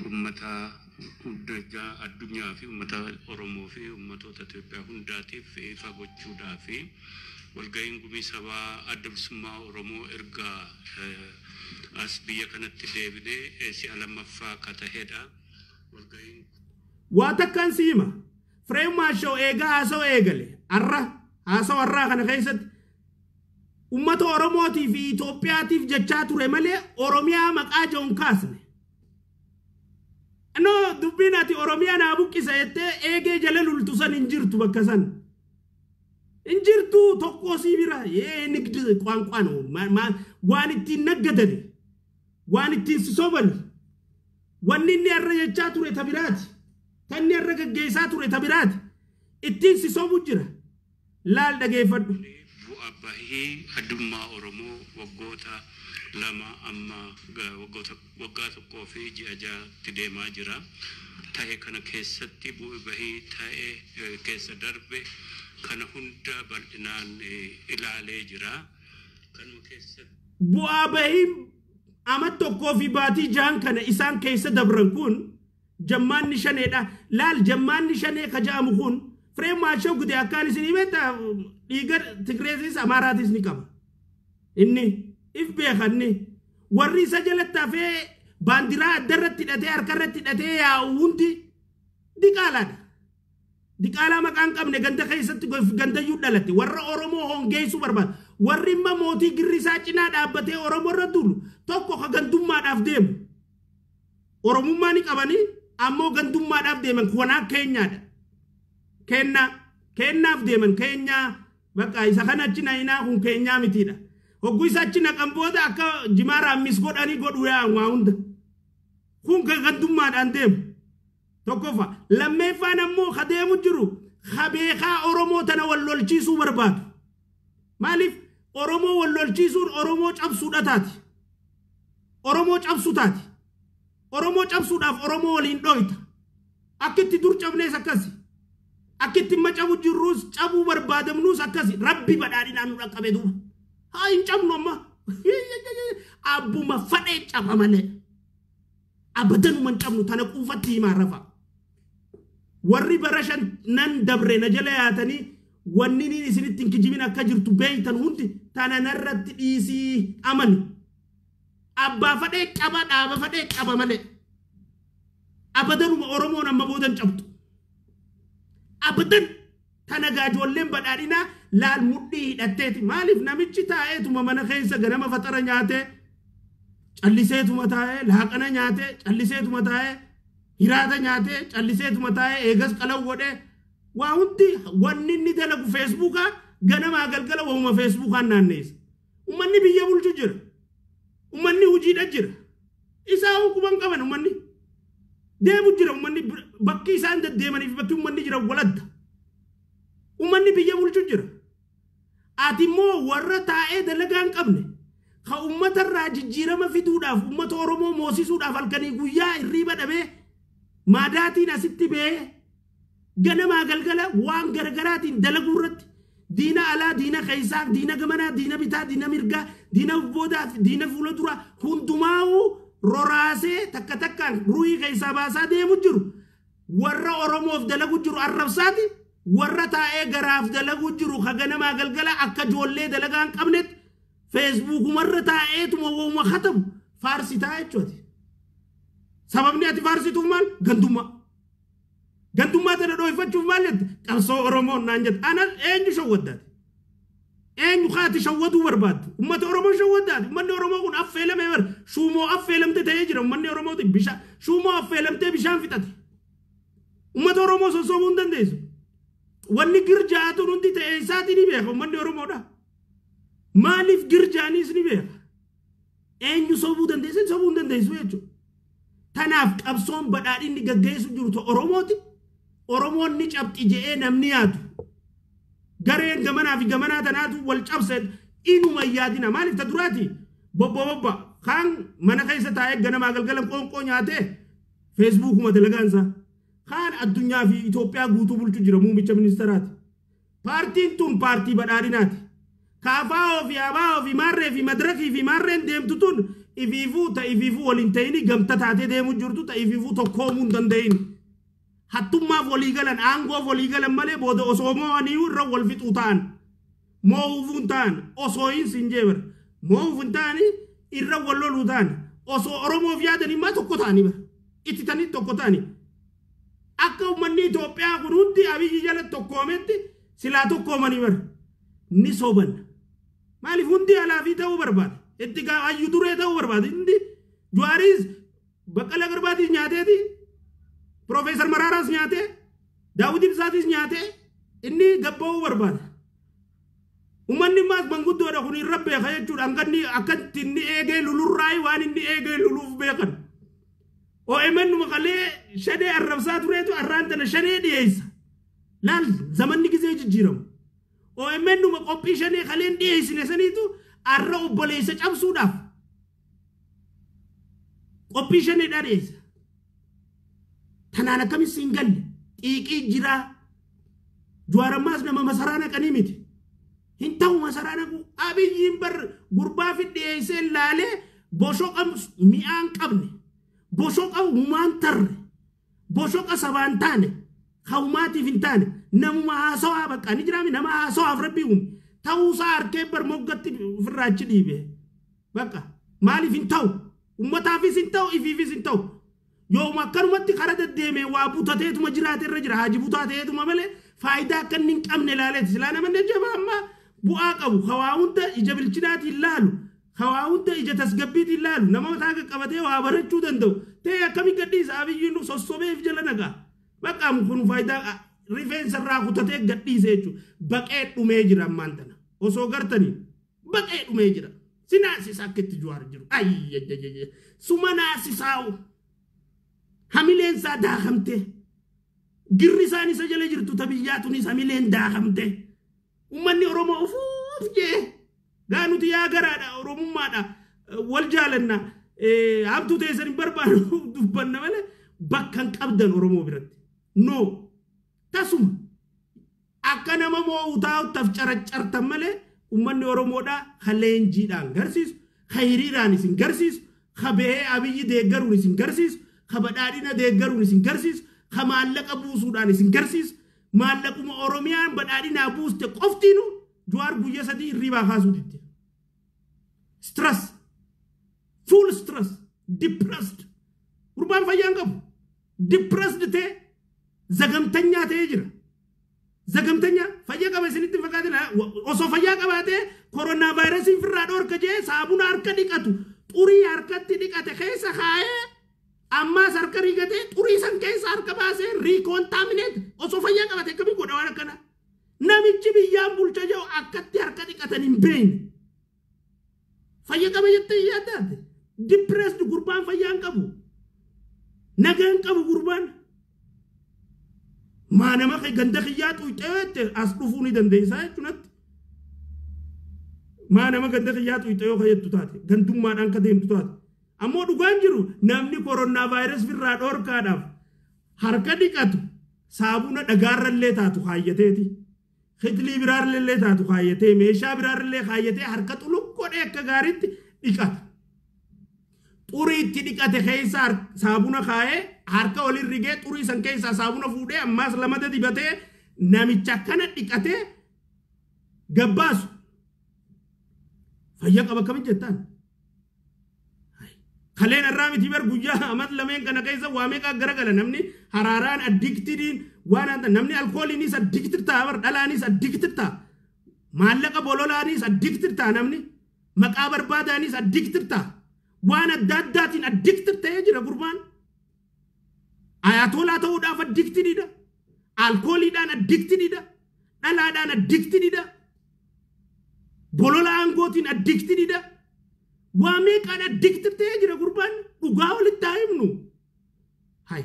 uummata hundaa addunyaa fi uummata Oromoo fi uummatoota Itoophiyaa hundaatiif ifa gochuudhaa fi walga'iin gumii sabaa adda bilisummaa Oromoo erga as biyya kanatti deebinee si'a lammaffaa akka tahedha. Walga'iin Waa takkaan si hima. Fireew Maashaw eegaa haasa'u eegale. Arra haasa'u arraa kana keessatti uummata Oromootii fi Itoophiyaatiif jechaa ture malee Oromiyaa maqaa jedhuun kaasne. No, dubbiin ati Oromiyaa naa buqqisa jettee eegee jala lultu san hin jirtu bakka san. Hin jirtu tokko sii bira yee nigdi ቋንቋ ነው waan ittiin naggadani, waan ittiin si sobani. Wanni inni har'a jechaa ture ta biraati. Tanni har'a gaggeessaa ture ta biraati. Ittiin si sobu jira. Laal, dhageeffadhu. Bu'aa bahii addummaa Oromoo waggoota 2 amma waggoota waggaa 1 fi ji'a 6tti deemaa jira. Ta'e kana keessatti bu'aa bahii ta'e keessa darbe kana hunda bal'inaan ilaalee jira. Kanuma keessatti Bu'aa bahiin ama 1 fi baatii 6n kana isaan keessa dabran kun jammaanni shaneedha. Laal, jammaanni shanee ka ja'amu kun Firee Maashaw Gudee akkaan isin himetta dhiiga Tigreetis Amaaraatis ni qaba. Inni if beekanni warri isa jalatti hafee baandiraa adda irratti hidhatee harka irratti hidhatee yaa'u hundi diqaalaadha. Diqaalaa maqaan qabne ganda keessatti gandayyuu dhalate warra Oromoo hongeessuu barbaada. Warri imma mootii girrisaa cinaa dhaabbatee Oromoo irra duulu tokko ka gandummaadhaaf deemu. Oromummaa ni qabanii ammoo gandummaadhaaf deeman kanaa keenyaadha. Kennaa kennaaf deeman keenyaa bakka isa kana achi naqinaa kun keenyaa mitiidha. Hogguu isa achi naqan booda akka jimaa raammis godhanii godhu yaa waa hunda. Kun kan gandummaadhaan deemu. Tokkoffaa, lammeeffaan ammoo ka deemu jiru ka beekaa Oromoo tana wal lolchiisuu barbaadu. Maaliif Oromoo wal lolchiisuun Oromoo cabsuudha taati. Oromoo cabsu taati. Oromoo cabsuudhaaf Oromoo waliin dhoyta. Akka itti dur cabnees akkasi. Akka itti imma cabu jirruus cabuu barbaadamnuus akkasi. Rabbi badhaadhinaan nu dhaqqabe duuba. Haa, hin cabnu amma. Abbuma fadhee caba malee. Abadanuma hin cabnu, tana quufatti himaa rafa. Warri bara shan nan dabre na jala yaatanii wanni niin isinitti hin kijibin akka jirtu beeytan hundi tana narratti dhiisii amani. Abbaa fadhee caba, dhaaba fadhee caba malee. Abadanuma Oromoon amma boodan cabtu. Abadan tana gaajoolleen badhaadhinaa laal mudhii hidhatteeti. Maaliif namichi taa'eetuma mana keessa ganama faxara nyaatee calliseetuma taa'ee, laaqana nyaatee calliseetuma taa'ee, hiraata nyaatee calliseetuma taa'ee, eegas qalaw godhee waa hundi wanni inni dalagu Feesbuukaa ganamaa galgala wahuma Feesbuukaan naanneessa. Uummanni biyya bulchu jira. Uummanni hojiidha jira. Isaa hukuman qaban uummanni. Deemu jira uummanni, bakki isaan deddeemaniif bakki uummanni jira waladda. Uummanni biyya bulchu jira. Ati immoo warra taa'ee dalagaa hin qabne ka uummatarraa jijjiirama fiduudhaaf, uummata Oromoo moosisuudhaaf halkanii guyyaa hirriiba dhabee maadaatiin asitti ba'ee ganamaa galgala waan gargaraatiin dalaguu irratti diina alaa, diina keessaa, diina gamanaa, diina bitaa, diina mirgaa, diina boodaa, diina fuula duraa hundumaa'uu roraasee takka takkaan ruhii keessaa baasaa deemu jiru. Warra Oromoof dalagu jiru arrabsaati. Warra taa'ee garaaf dalagu jiru ka ganamaa galgala akka ijoollee dalagaa hin qabnetti Feesbuukumarra taa'eetuma wooma katabu faarsitaa jechuuti. Sababni ati faarsituuf maal? Gandummaa. Gandummaa tana dhooyfachuuf maal jette? Qabsoo Oromoo naan jette. Ana eenyu shawwaddaati? Eenyu kaati shawwaduu barbaaddu? Uummata Oromoo shawwaddaati. Uummanni Oromoo kun affeelamee bara. Shuumoo affeelamte ta'ee jira uummanni Oromoo bishaan. Shuumoo affeelamtee bishaan fixate. Uummata Oromoo sossobuu hin dandeessu. Wanni girjaatu hundi ta'e isaati ni beeka uummanni Oromoodha. Maaliif girjaanis ni beeka. Eenyu sobuu dandeessu sobuu hin dandeessu jechuudha. Tanaaf qabsoon badhaadhinni gaggeessu jiru Oromooti. Oromoon ni cabxi je'ee namni yaadu. Gareen gamanaa fi gamanaa tanaatu wal cabse inuma yaadina. Maaliif ta duraati? Bobba bobba kaan mana keessa taa'ee ganamaa galgala qoonqoo nyaatee feesbuukuma dalagaansaa. Kaan addunyaa fi Itoophiyaa guutuu bulchu jira muummicha ministeeraati. Paartiin tun paartii badhaadhinaati. Kaafaa fi abaa fi maarree fi madirakii fi maarreen deemtu tun ifiifuu ta ifiifuu waliin ta'ini gamta taatee deemu jirtu ta ifiifuu tokkoomuu hin danda'in. Hattummaaf walii galan aangoof walii galan malee booda osoo moo'anii irra wal fixuu ta'an. Moo'uuf hin ta'an osoo hin sinjee bara. Moo'uuf hin ta'ani irra wal loluu ta'an osoo Oromoof yaadanii maa tokko ta'anii bara. Itti tanii tokko ta'anii. Akka uummanni Itoophiyaa kun hundi Abiyyi jala tokkoometti silaa tokkoomanii bara. Ni soban. Maaliif hundi alaafii ta'uu barbaada. Itti hayyu duree ta'uu barbaada. Hundi Jawaariis Baqqalaa Garbaatis nyaateeti. Piroofeesar Maraaraas nyaatee. Daawud Ibsaatis nyaatee. Inni gabba'uu barbaada. Uummanni maas manguddoodha kun irra beeka jechuudha. Hanqanni akkatti inni eegee lulurraayi waan inni eegee luluuf beekan. OMN maqalee shanee arrabsaa tureetu arraan tana shanee dhiyeessa. Laal zamanni gizee jijjiiramu. OMN numa qophii shanee kaleen dhiyeessine saniitu arra obboleessa cabsuudhaaf qophii shaneedhaa dhiyeessa. Tanaan akkamis hin galle xiiqii jiraa. Jawaarammaas nama masaraa naqanii miti. Hin ta'u masaraa naqu Abiyyiin bar gurbaa fi dhiyeessee laalee boshoqa mi'aan qabne. Boshoqa humaan tarre. Boshoqa sabaan taane. Hawmaatiif hin taane namuma haasawaa bakka ni jiraami nama haasawaaf rabbii uume ta'uusaa harkee bar moggatti ofirraa achi dhiibe bakka maaliif hin ta'u ummataafis hin ta'u ifiifis hin ta'u yooma akkanumatti kara deddeemee waa butateetuma jiraate irra jira haaji butaa ta'eetuma malee faayidaa akka inni hin qabne ilaaleeti silaa namanne jabaa amma bu'aa qabu hawaa hunda ija bilchinaatiin laalu hawaa hunda ija tasgabbiitiin laalu nama mataa qaqqabatee waa barachuu danda'u ta'e akkamii gadhiisa Abiyyiin sossobeef jala nagaa. Bakka kun faayidaa rifeensa irraa kutatee gadhiise jechuudha. Baqee dhumee jira ammaan tana. Osoo gartanii baqee dhumee jira. Sinaasisa akka itti Jawaar jiru. Ayyayyayyayya. Suma naasisaa'u. Hamileen isaa daakamte. Girri isaan isa jala jirtu ta biyyaa tunis hamileen daakamte. Uummanni Oromoo ufuuf jee. Gaa nuti yaa garaadha Oromummaadha wal jaalanna. Hamtuu teessan hin barbaadu dubbanna malee bakka hin qabdan Oromoo biratti. No, tasuma akka nama moo'u taa'uttaaf caraccartan malee uummanni Oromoodhaa ka leenjiidhaan garsiisu, ka hiriiraan isin garsiisu, ka bahee Abiyyi deeggaruun isin garsiisu, ka badhaadhina deeggaruun isin garsiisu, ka maallaqa buusuudhaan isin garsiisu, maallaquma Oromiyaan badhaadhinaa buuste qoftiinu Jawaar guyyaa sadii hirribaa kaasuu didde. Stress, full stress, depressed. Gurbaan fayyaa hin qabu. Depressed ta'e zagamtanyaa ta'ee jira. Zagamtanyaa fayyaa qaba isinitti hin fakkaatin osoo fayyaa qabaatee koronaa vaayirasii ofirraa dhorka jee saabuna harka dhiqatu xurii harkatti dhiqate keessa kaa'ee ammaas harka rigatee xurii san keessa harka baasee riikoontaamineet osoo fayyaa qabaate akkamii godha waan akkana. Namichi biyyaan bulcha jiru akkatti harka dhiqatan hin beekne. Fayyaa qaba jettee yaaddaate. Depressed gurbaan fayyaa hin qabu. Nagaa hin qabu gurbaan. Maa nama ganda kiyyaa xuyxee as dhufuu ni dandeessaa jechuunatti. Maa nama ganda kiyyaa xuyxee yoo fayyaddu taate gandummaadhaan ka deemtu taate. Ammoo dhugaan jiru namni koronaa vaayirasii irraa dhorkaadhaaf harka dhiqatu saabuna dhagaarrallee taatu kaayyateeti. Kitilii biraarrallee taatu kaayyatee meeshaa biraarrallee kaayyatee harka xuluqqoodhee akka gaariitti dhiqata. Xurii itti dhiqate keessa saabuna kaayee harka waliin rigee xurii san keessaa saabuna fuudhee ammaas lamata dibatee namicha akkana dhiqatee gabbaasu. Fayyaa qaba akkamitti jettaan? Kaleen irraa miti bar guyyaa amat lameen kana keessa waa meeqa garagala namni haraaraan addictidiin waan namni alkooliinis addicted ta'a bar dhalaanis addicted ta'a. Maallaqa bololaanis addicted ta'a namni maqaa barbaadaanis addicted ta'a. Waan adda addaatiin addicted ta'ee jira gurbaan. Ayatolaa ta'uudhaaf addictedidha. Alkooliidhaan addictedidha. Dhalaadhaan addictedidha. Bolola aangootiin addictedidha. Waa meeqaan addicted ta'ee jira gurbaan, dhugaa walitti haa himnu. Hay,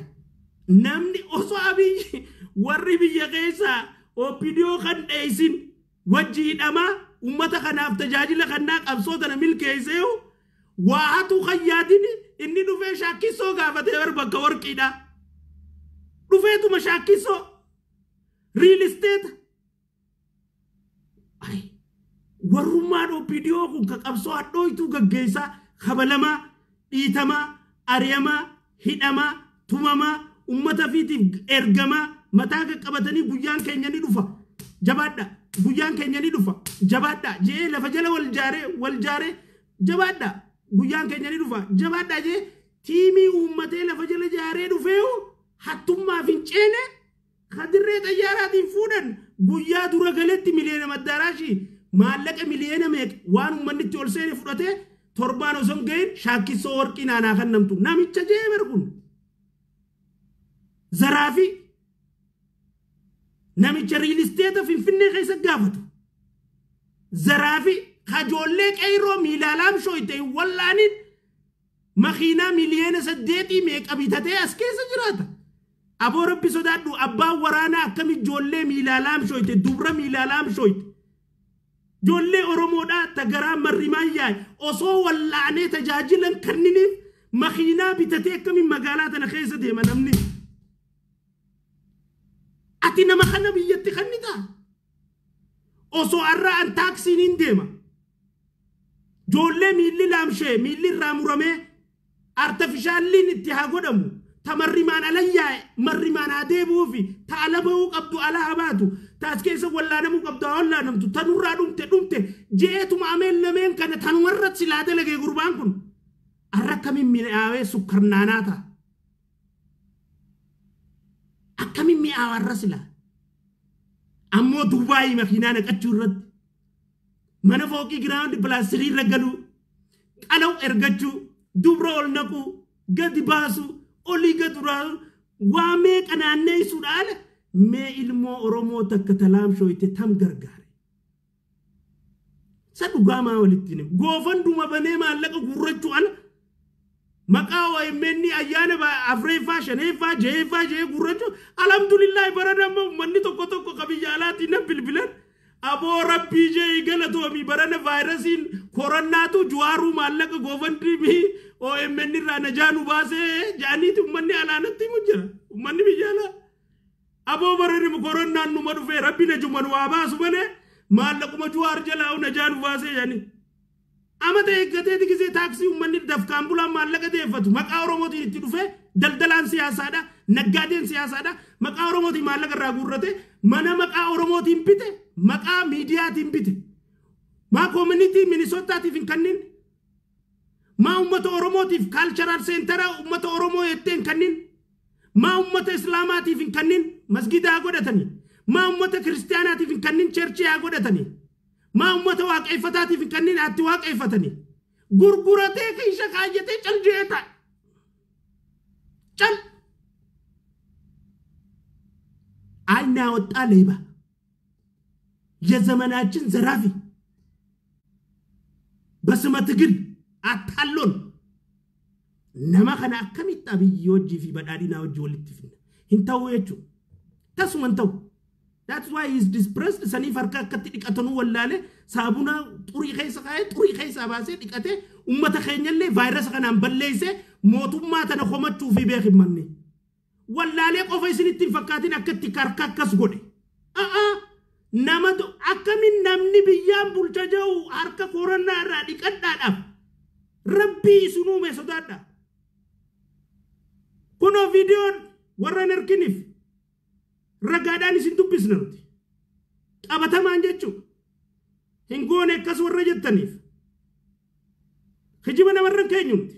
namni osoo Abiyyi warri biyya keessaa OPDO kan dheessin wajji hidhamaa ummata kanaaf tajaajila kannaa qabsoo tana milkeessee waa hatu kan yaadin, inni dhufee shaakkisoo gaafatee bar bakka warqiidha. Dhufeetuma shaakkisoo real estate. Warrummaan OPDO kun ka qabsoo hadhooytuu gaggeessaa kabalamaa, dhiitamaa, ari'amaa, hidhamaa, tumamaa, ummata fiitiif ergamaa mataa qaqqabatanii "Guyyaan keenya ni dhufa, jabaadha, guyyaan keenya ni dhufa, jabaadha" jee lafa jala wal jaaree wal jaaree, "Jabaadha, guyyaan keenya ni dhufa, jabaadha" jee tiimii uummatee lafa jala jaaree dhufeehu hattummaaf hin ceene. Kadirree xayyaaraatiin fuudhan guyyaa dura galetti miliyoona maddaaraashii maallaqa miliyoona meeqa waan uummanni itti ol seene fudhatee torbaan osoo hin gahin shaakkisoo warqii naanaa kan namtu namicha jee bar kun zaraafi namicha real estate Finfinnee keessa gaafatu zaraafi kajoollee qeyroo miilaa laamshooyte wallaaniin makiinaa miliyoona 8 meeqa bitatee as keessa jiraata. Aboo Rabbi sodaadhu, abbaan waraanaa akkami ijoollee miilaa laamshooyte, dubra miilaa laamshooyte? Ijoollee Oromoodhaa tagaraa marrimaan yaa'e osoo wallaanee tajaajilan kanniniif makiinaa bitatee akkamiin magaalaa tana keessa deema namni? Ati nama kana biyyatti kannitaa? Osoo har'a an taaksiin hin deema. Ijoollee miilli laamshee, miilli irraa muramee artificialiin itti haa godhamu. Ta marrimaan ala yaa'e marrimaan haa deebi'uufi, ta ala bahuu qabdu ala haa baatu, ta as keessa wallaanamuu qabdu haa wallaanamtu, ta nurraa dhumte dhumte jeetuma ameen lameen kana tanumarra silaa dalagee gurbaan kun. Har'a akkamiin mi'aawee sukkarnaanaa ta'a? Akkamiin mi'aawa har'a silaa? Ammoo Dubaayii makiinaa naqachuu irratti, mana fooqii ground plus 3 irra galuu, qalaw ergachuu, dubra ol naquu, gadi baasuu, olii gadi waa meeqa naanneessuudhaan mee ilmoo Oromoo takka talaamshooyte tam gargaare? Isa dhugaa maa walitti himu? Goofanduma banee maallaqa guurrachuu ala maqaa OMN ayyaana afreeffaa, shaneeffaa, jaheeffaa jehee guurrachuu. Alhamdulillahi, barana amma uummanni tokko tokko ka biyya alaatiin na bilbilan, "Aboo Rabbii jee galatoomii, barana vaayirasiin koronnaatu Juwaaruu maallaqa GoFundMe OMN irraa najaa nu baasee" jedhaniiti uummanni alaanatti himu jira, uummanni biyya alaa. Aboo barani koronnaan numa dhufee Rabbi najuma nu haa baasu malee maallaquma Juwaar jalaa najaa nu baasee jedhanii. Amata eeggateeti gisee taaksii uummanni dafkaan bulaan maallaqa deeffatu maqaa Oromootiin itti dhufee, daldalaan siyaasaadha, naggaadeen siyaasaadha, maqaa Oromootiin maallaqa irraa guurrate, mana maqaa Oromootiin bite, maqaa miidiyaatiin bite. Maa community Minisootaatiif hin kennin? Maa uummata Oromootiif cultural center uummata Oromoo jettee hin kennin? Maa uummata Islaamaatiif hin kennin, masgidaa haa godhatanii? Maa uummata Kiristaanaatiif hin kennin, churchii haa godhatanii? Maa uummata waaqeffataatiif hin kennin, atti waaqeffatanii? Gurguratee kiisha kaayyatee cal je'ee taa'e. Cal. ዓይን ያወጣ ሌባ፣ የዘመናችን ዘራፊ፣ በስመ ትግል አታሎን nama kana akkamitti Abiyyi hojii fi badhaadhinaa hojii walitti finna? Hin ta'u jechuudha. Tasuma hin ta'u. That's why he is depressed. Saniif harka akkatti dhiqatanuu wallaale, saabuna xurii keessa kaa'ee, xurii keessaa baasee dhiqatee, ummata keenyallee vaayirasa kanaan balleessee mootummaa tana komachuu fi beek manne. Wallaalee qofa isinitti hin fakkaatin akkatti harka akkas godhe. Nama akkamiin namni biyyaan bulcha jiru harka koorannaa irraa dhiqadhaadhaaf? Rabbii isin uume sodaadha. Kunoo viidiyoon warra hin erginiif ragaadhaan isin dubbisna nuti. Qabatamaan jechuudha. Hin goone akkas warra jettaniif. Kijiba namarra hin keenyu nuti.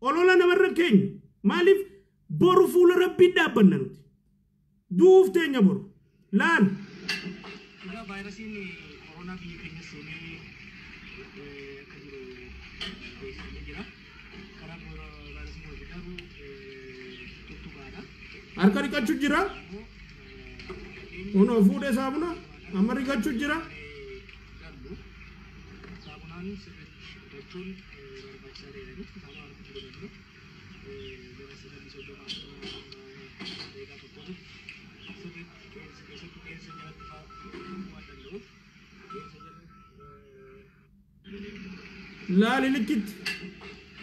Olola namarra hin keenyu. Maaliif? Boru fuula Rabbii dhaabbanna nuti. Du'uuf teenya boru. Laal. Egaa vaayirasiin koronaa biyya keenya seenee akka jiru beeksifamee jira. Karaan vaayirasiin kun garuu tuttuqaadha. Harka dhiqachuu jira. Kunoo fuudhee saamuna amma dhiqachuu jira. Gallu saamunaan sirriitti dhiqachuun barbaachisaa ta'edha. Saamunaan harka godhannu gara sagalii soddoma daqiiqaa tokkootiif sirriitti qeensa keessattuu qeensa jalatti fa'aa waan danda'uuf qeensa jala. Laali likkitti.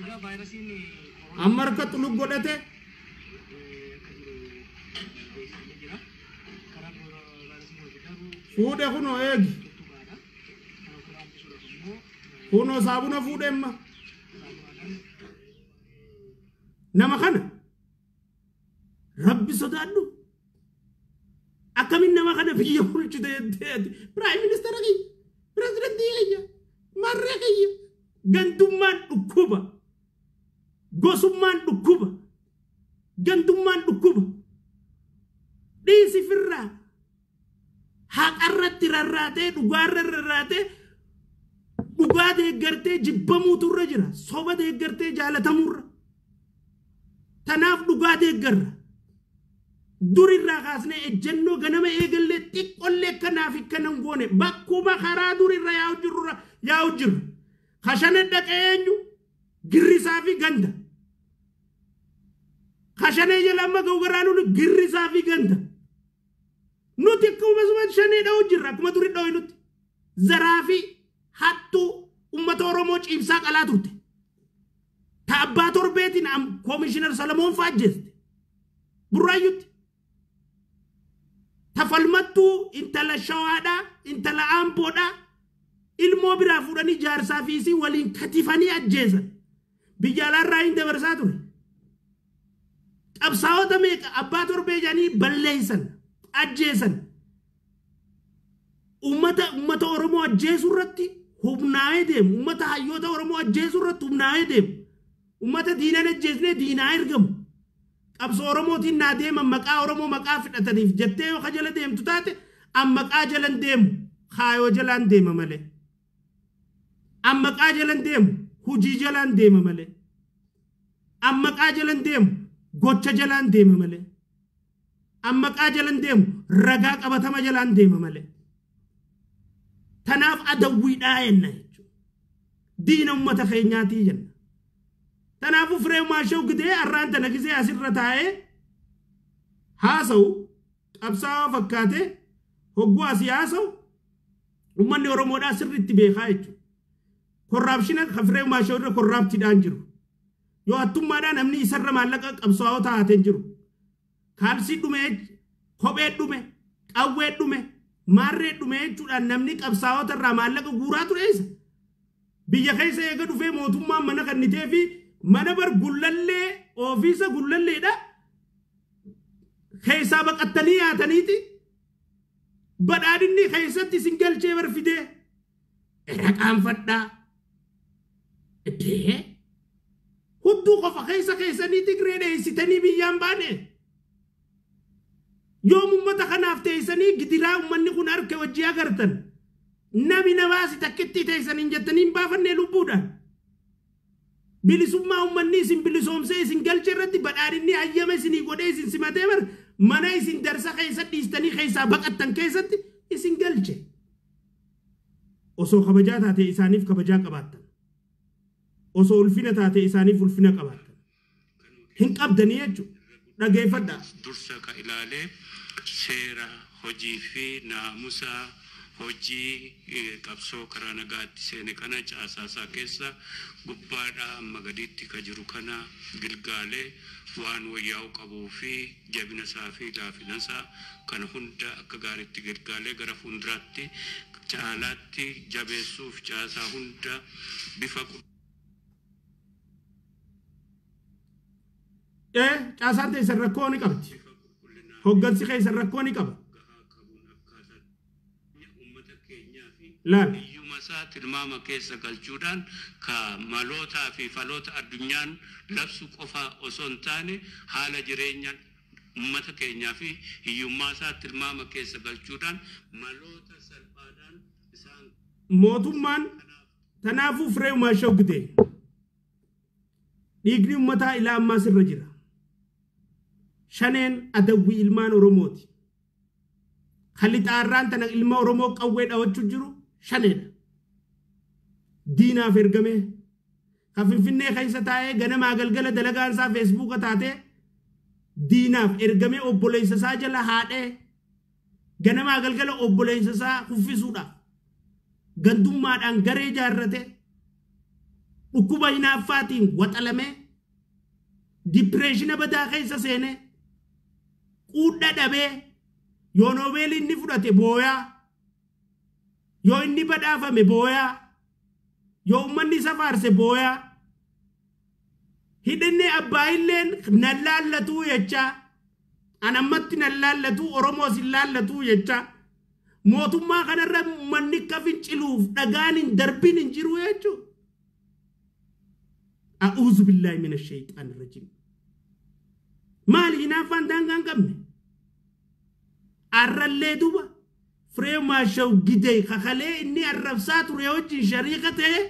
Egaa vaayirasiin koronaa Amma harka xulug godhate. akka jiru beeksifamee jira. Karaan vaayirasiin kun itti darbu Fuudhe kunoo eegi. tuttuqaadha. Kana ofirraa hambisuudhaaf immoo Kunoo saabuna fuudhe amma. saamunaadhaan. Nama kana Rabbi sodaadhu. Akkamiin nama kana biyya bulchite jettee prime minister kiyya, pirezidantii kiyya, marree kiyya. Gandummaan dhukkuba. Gosummaan dhukkuba. Gandummaan dhukkuba. Dhiisi firraa. Haqarratti rarraatee, dhugaarra rarraatee, dhugaa deeggartee jibbamuutu irra jira. Soba deeggartee jaalatamurra. Tanaaf dhugaa deeggarra. Durirraa kaasnee ejjennoo ganama eegallee xiqqollee kanaaf akkana hin goone, bakkuma karaa durirra yaa'u jirrura yaa'u jirra. Kashana dhaqee eenyu girrisaa fi ganda. Kashanee jala amma ga'u garaa lulu girrisaa fi ganda. Nuti akkuma suma shanee dha'u jirra, akkuma durii dha'u nuti. Zaraa fi hattuu uummata Oromoo ciibsaa qalaa turte. Ta abbaa torbeetiin koomishinar Salamoon fa'aa ajjeeste. Burraayyutti. Tafalmattuu intala Shawaadhaa, intala Aamboodhaa, ilmoo biraa fuudhanii jaarsaa fi isii waliin katifanii ajjeesan. Biyya alaarraa hin dabarsaa ture. Qabsaa'ota meeqa abbaa torbee jedhanii balleessan, ajjeesan. Uummata Oromoo ajjeesuu irratti humnaa'ee deemu. Uummata hayyoota Oromoo ajjeesuu irratti humnaa'ee deemu. Uummata diinan ajjeesnee diinaa ergamu. Qabsoo Oromootiin naa deeman, maqaa Oromoo maqaa fidhataniif jettee yoo ka jala deemtu taate, an maqaa jalan deemu, kaayoo jalaan deema malee. An maqaa jalan deemu, hujii jalaan deema malee. An maqaa jalan deemu, gocha jalaan deema malee. An maqaa jalan deemu, ragaa qabatama jalaan deema malee. Tanaaf adawwiidhaa jenna jechuudha. Diina uummata keenyaatii jenna. Kanaafuu Firee Maashoo Gidee har'aan tana gisee asirra taa'ee haasa'u, qabsaa'aa fakkaatee hogguu asii haasa'u, uummanni Oromoodhaa sirriitti beekaa jechuudha. Corruption kan Firee Maashoo irra corruptiidhaan jiru. Yoo hattummaadhaan namni isarra maallaqa qabsaa'oo taatee jiru. Kaalsii dhume, kophee dhume, qawwee dhume, maarree dhume jechuudhaan namni qabsaa'ota irraa maallaqa guuraa ture isa. Biyya keessa eega dhufee mootummaan mana kennitee fi mana bar Gullallee, ofiisa Gullalleedha. Keessaa baqattanii yaataniiti badhaadhinni keessatti isin galchee bar fidee irra qaanfadhaa. Iddee hudduu qofa keessa keessanii Tigree dheessitanii biyyaan baane. Yoom uummata kanaaf teessanii gidiraa uummanni kun harka wajjii agartan? Nami namaasi takkitti teessanii jettanii hin baafannee lubbuudhaan. Bilisummaa uummanni isin bilisoomsee isin galche irratti badhaadhinni hayyama isinii godhee isin simatee bar mana isin darsa keessa dhiistanii keessaa baqattan keessatti isin galche. Osoo kabajaa taate isaaniif kabajaa qabaattan. Osoo ulfina taate isaaniif ulfina qabaattan. Hin qabdanii jechuudha. Dhageeffadhaa. Dursa ka ilaalee seera hojii fi naamusa hojii qabsoo karaa nagaatti seene kana caasaasaa keessa gubbaadhaa amma gadiitti ka jiru kana gilgaalee waan wayyaa'uu qabuu fi jabina isaa fi laafina isaa kana hunda akka gaariitti gilgaalee gara fuulduraatti caalaatti jabeessuuf caasaa hunda bifa Caasaan teessan rakkoo ni qabdi. Bifa qulqullinaa Hoggansi keessan rakkoo ni qaba. gahaa qabuun akkaataa uummata keenyaa fi Laal. hiyyuma isaa tilmaama keessa galchuudhaan ka malootaa fi faloota addunyaan labsu qofa osoo hin taane, haala jireenya uummata keenyaa fi hiyyummaa isaa tilmaama keessa galchuudhaan maloota salphaadhaan isaan Mootummaan tanaafuu Firee Maashoo Gidee dhiigni uummataa ilaa ammaa sirra jira. Shaneen adawwii ilmaan Oromooti. Kalixaarraan tana ilma Oromoo qawwee dhawachuu jiru shaneedha. Diinaaf ergamee kan Finfinnee keessa taa'ee ganamaa galgala dalagaan isaa Feesbuuka taatee diinaaf ergamee obboleessa isaa jala haadhee ganamaa galgala obboleessa isaa kuffisuudhaaf gandummaadhaan garee ijaarrate, dhukkuba hinaaffaatiin waxalamee, depression badaa keessa seenee, quudha dhabee, yoo noobeelii inni fudhate booyaa, yoo inni badhaafame booyaa, yoo uummanni isa faarse booyaa, hidhinni abbaa illeen nan laallatuu jechaa, an ammatti nan laallatuu, Oromoos hin laallatuu jechaa, mootummaa kanarra uummanni akka finciluuf dhagaan hin darbin hin jiru jechuudha. أعوذ بالله من الشيطان الرجيم. Maali hinaaffaan daangaa hin qabne? Arrallee duba Firee Maashaw Gidee kakalee inni arrabsaa ture wajjin shariika ta'e,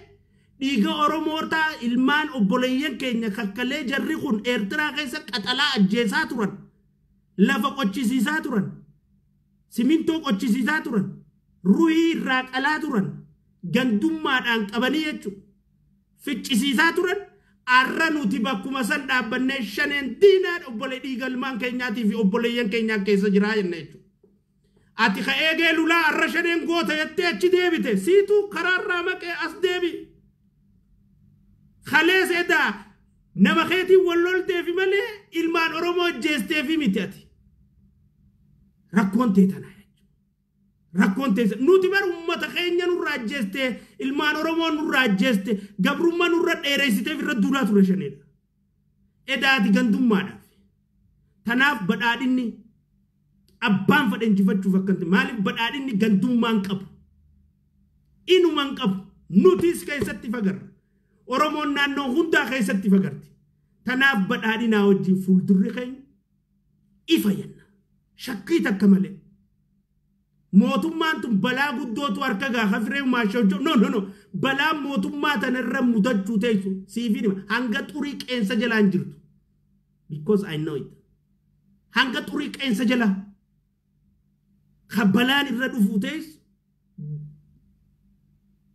dhiiga Oromootaa ilmaan obboleeyyan keenya kakkalee jarri kun Eertiraa keessa qaxalaa ajjeesaa turan, lafa qochisiisaa turan, simintoo qochisiisaa turan, ruhii irraa qalaa turan, gandummaadhaan qabanii jechuudha. Ficcisiisaa turan. Arra nuti bakkuma san dhaabbannee shaneen diinaa obbolee dhiiga ilmaan keenyaatii fi obboleeyyan keenyaa keessa jiraa jenna jechuudha. Ati ka eegee lulaa arra shaneen goota jettee achi deebite, siitu karaarraa maqee as deebi. Kalees edaa nama keetiin wal lolteefi malee ilmaan Oromoo ajjeesteefi miti ati. Rakkoon tee tanaa jechuudha. Rakkoon teessa nuti bar uummata keenya nurraa ajjeeste, ilmaan Oromoo nurraa ajjeeste, gabrummaa nurra dheereessiteef irra duulaa ture shaneedha. Edaati gandummaadhaaf. Tanaaf badhaadhinni abbaan fedhe injifachuuf akkanti, maaliif badhaadhinni gandummaan qabu. Inuman qabu, nutis keessatti fagarra. Oromoon naannoo hundaa keessatti fagarti. Tanaaf badhaadhinaa wajjin fuuldurri keenya ifa jenna. Shakkii takka malee. Mootummaan tun balaa guddootu harka gaafa Firee Maashaa. No, no, no, balaan mootummaa tanarra mudachuu teessu siifin hima, hanga xurii qeensa jalaan jirtu, because I know it. Hanga xurii qeensa jalaa ka balaan irra dhufuu teessu,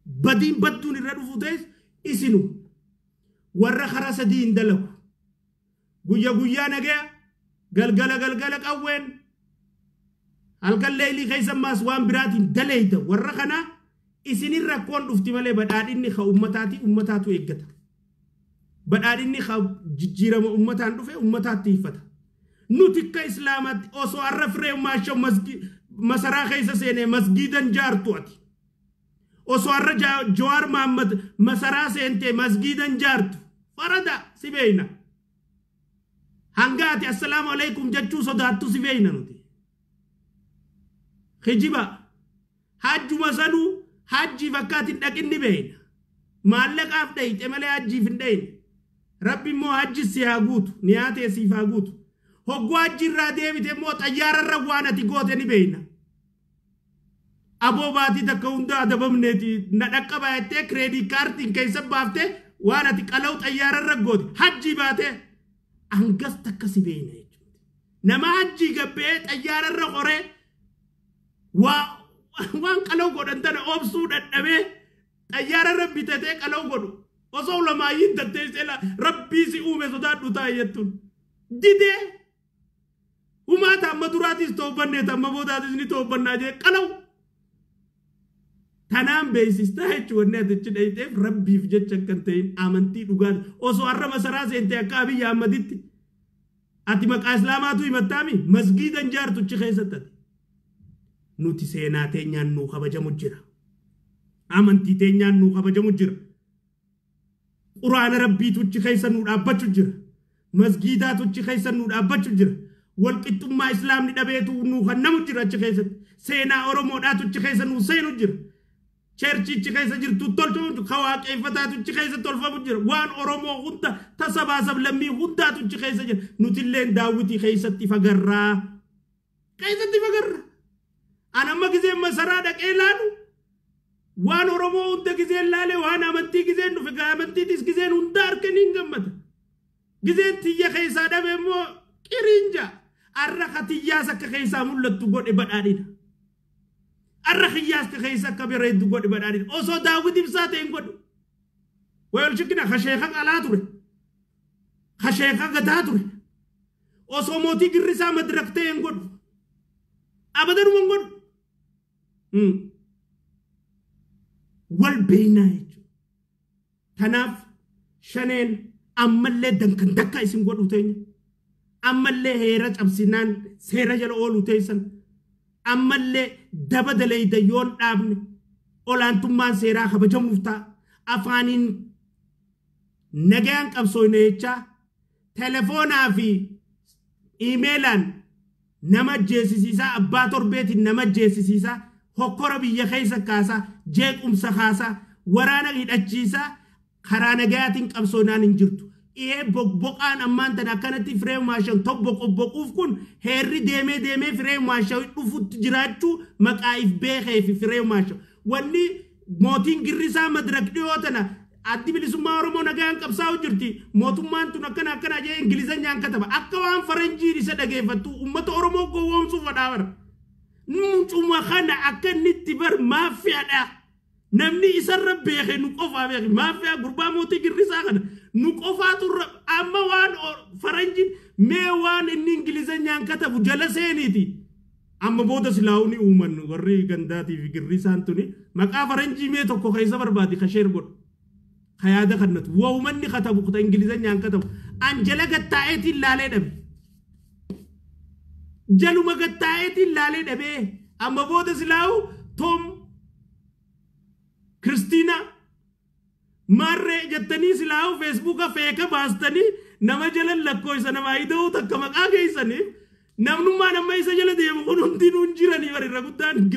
badiin badduun irra dhufuu teessu, isinu warra karaa sadii hin dalagu, guyya guyyaa nagaya, galgala galgala qawween, halkan leelii keessa maas waan biraatiin daleeyda. Warra kana isinin rakkoon dhufti malee badhaadhinni ka ummataati, ummataatu eeggata. Badhaadhinni ka jijjiirama ummataan dhufe ummataatti hiffata. Nuti akka islaamaatti osoo har'a Firee Maashaa masaraa keessa seenee masgiidan jaartu ati. Osoo har'a Jawaar Mahaammad masaraa seentee masgiidan jaartu, farada si beeyna. Hanga ati assalaamu alaikum jechuu sodaattu si beeyna nuti. Kijiba hajjuma sanuu hajjiif akkaatiin dhaqinni beeyna. Maallaqaaf dhayxe malee hajjiif hin dhayne. Rabbi immoo hajji si haa guutu, niyaatee siif haa guutu. Hogguu hajji irraa deebite immoo xayyaararra waan ati goote ni beeyna. Aboo baatii takka hunda adabamneeti na dhaqqaba jettee credit cardiin keessa baaftee waan ati qalaw xayyaararra goote hajjii baatee hangas takka si beeyna jechuudha. Nama hajjii gabbee xayyaararra qoree waan qalaw godhan tana obsuu dadhabee xayyaararra bitatee qalaw godhu osoo lamaayiin tatteessee rabbii si uume sodaadhu taa'e jettuun didee humaata amma duraatis toobbanneet amma boodaatis ni toobbannaa jee qalaw. Tanaan beeksistaa jechuun wanni ati achi dhayiteef rabbiif jecha akka hin ta'in amantii dhugaan. Osoo har'a masaraa seentee akka Abiyyi Ahmaditti, ati maqaa islaamaatu himattaami, masgiidan jaartu achi keessatti ati. Nuti seenaa teenyaan nuu kabajamu jira. Amantii teenyaan nuu kabajamu jira. Quraana rabbiitu achi keessa nuu dhaabbachuu jira. Masgiidaatu achi keessa nuu dhaabbachuu jira. Walqixxummaa islaamni dhabeetu nuu kennamu jira achi keessatti. Seenaa Oromoodhaatu achi keessa nuu seenu jira. Churchichi keessa jirtu tolfamu, ka waaqeeffataatu achi keessa tolfamu jira. Waan Oromoo hunda tasabaa sablammii hundaatu achi keessa jira. Nutilleen daawwitii keessatti fagarraa. Keessatti fagarra. An amma gizeen masaraa dhaqee ilaalu waan Oromoo hunda gizeen laale, waan amantii gizeen dhufe, amantiitis gizeen hunda harkanii hin gammada. Gizeen tiyya keessaa dhabe immoo Qiriinja arra katiyyaas akka keessaa mul'attu godhe badhaadhina. Arra kiyyaas akka keessa akka bareeddu godhe badhaadhina. Osoo Daawwit Ibsaa ta'e hin godhu. Wayol shikkina kasheeka qalaa ture. Kasheeka gataa ture. Osoo mootii girrisaa madirak ta'e hin godhu. Abadanuma hin godhu. Wal beeynaa jechuudha. Kanaaf shaneen ammallee dankan dakka isin godhu teenya. Ammallee heera cabsinaan seera jala oolu teessan. Ammallee daba daleeyda yoon dhaabne olaantummaan seeraa kabajamuuf ta'a. Afaaniin nagaan qabsooyne jechaa telefoonaa fi iimeelaan nama jeesisiisaa abbaa torbeetiin nama jeesisiisaa hokkora biyya keessa kaasaa jeequmsa kaasaa waraana hidhachiisaa karaa nagayaatiin qabsoonaan hin jirtu. Ihee boqboqaan ammaan tana akkanatti firee maashan tobboqobboquuf kun heerri deemee deemee firee maashan dhufutti jiraachuu maqaa if beekee fi firee maashan. Wanni mootiin girrisaa madirak dhiyoo tana addi bilisummaa Oromoo nagaan qabsaa'u jirti. Mootummaan tun akkana akkana jee Ingilizanyaan kataba. Akka waan faranjiin isa dhageeffattu uummata Oromoo gowwoomsuuf fadhaa. Mucuma kana akka inni itti bar maaffiyaadha. Namni isarra beeke nu qofaa beeke maaffiyaa gurbaa mootii girrisaa kana nu qofaatu amma waan faranjiin mee waan inni Ingilizanyaan katabu jala seeniiti. Amma booda silaa'uu ni uumannu warri gandaatii fi girrisaan tuni maqaa faranjii mee tokko keessa barbaadi kasheer godhu. Kayaada kannatu waumanni katabu kuta Ingilizanyaan katabu an jala gattaa'eetiin laalee dhabe. Jaluma gattaa'eetiin laalee dhabee amma booda silaa'u Tom Kiristiina maarree jettanii silaa'u feesbuuka feeka baastanii nama jala lakkoofsa namaa ida'uu takka maqaa keessaniif namnummaan amma isa jala deemu kun hundinuu hin jiranii bari irra guddaan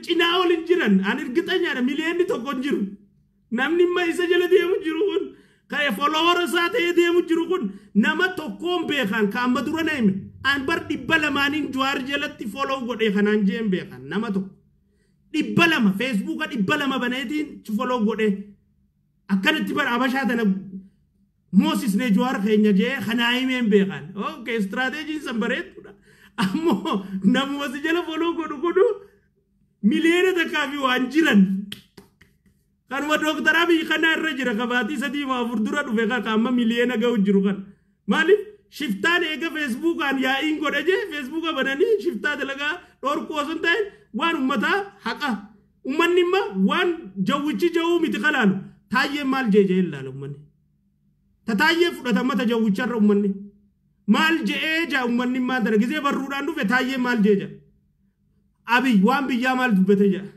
cinaa ol hin jiran an irgixanyaadha miliyoonni tokko hin jiru. Namni amma isa jala deemu jiru kun kan follower isaa ta'ee deemu jiru kun nama tokkoon beekan kan amma dura na hime an bar 200 Jawaar jalatti follow godhee kanaan jeen beekan nama tokko 200 feesbuuka 200 baneetiin follow godhee akkanatti bar abashaa tana moosisnee Jawaar keenya jee kanaa himeen beekan. Okay, istiraateejiin san bareeddudha. Ammoo namuma si jala follow godhu godhu miliyoona takkaa fi waan jiran. Kanuma Dooktar Abiy kana irra jira kabaatii 3 4 dura dhufe kan amma miliyoona ga'u jiru kan. Maaliif shiftaan eega feesbuukaan yaa'iin godhe jee feesbuuka bananii shiftaa dalagaa dhorkuu osoo hin ta'in waan uummataa haqa. Uummanni immoo waan jawwichi jawuu miti kalaalu taayyee maal jee jee ilaala uummanni. Tataayyee fudhata mata jawwicharra uummanni. Maal je'ee jaa uummanni maal dana gizee barruudhaan dhufe taayyee maal jee jaa. Abiy waan biyyaa maal dubbate jaa.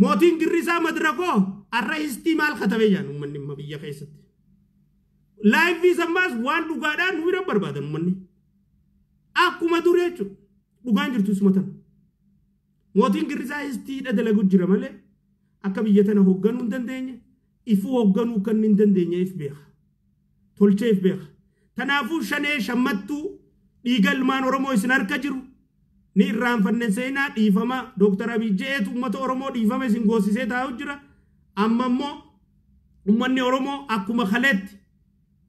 Mootiin girrisaa madirakoo arra histii maal katabee jaan uummanni imma biyya keessatti. Laayivii sammaas waan dhugaadhaan nu bira barbaadan uummanni. Akkuma ture jechuudha. Dhugaan jirtu isuma tana. Mootiin girrisaa histiidha dalagu jira malee akka biyya tana hoogganuu hin dandeenye ifuu hoogganuu kan hin dandeenye if beeka. Tolchee if beeka. Kanaafuu shanee shammattuu dhiiga ilmaan Oromoo isin harka jiru. Ni irraanfanne seenaa dhiifama Dooktar Abiy je'eetu uummata Oromoo dhiifama isin goosisee taa'u jira. Amma immoo uummanni Oromoo akkuma kaleetti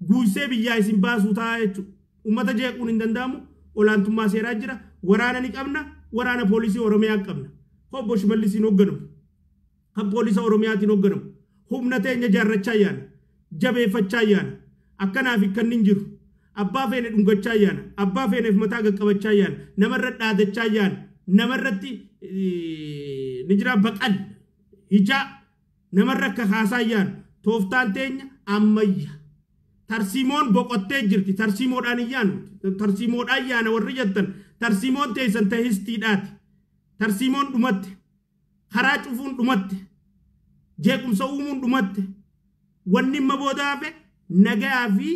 guusee biyyaa isin baasuu ta'a jechuudha. Uummata jeequun hin danda'amu. Olaantummaa seeraa jira. Waraana ni qabna. Waraana poolisii Oromiyaa qabna. Obbo Shimallisiin hoogganamu. Kan poolisa Oromiyaatiin hoogganamu. Humna teenya jaarrachaa yaana. Jabeeffachaa yaana. Akkanaaf kan hin jiru. Abbaa feene dhungachaa yaana. Abbaa feeneef mataa qaqqabachaa yaana. Namarra dhaadachaa yaana. Namarratti ni jira baqal. Hijaa namarra akka haasaa yaana. Tooftaan teenya ammayya. Tarsiimoon boqottee jirti. Tarsiimoodhaan hin yaanu. Tarsiimoodhaan yaana warri jettan. Tarsiimoon teessan ta'e histiidhaati. Tarsiimoon dhumatte. Karaa cufuun dhumatte. Jeequmsa uumuun dhumatte. Wanni imma booda hafe nagaa fi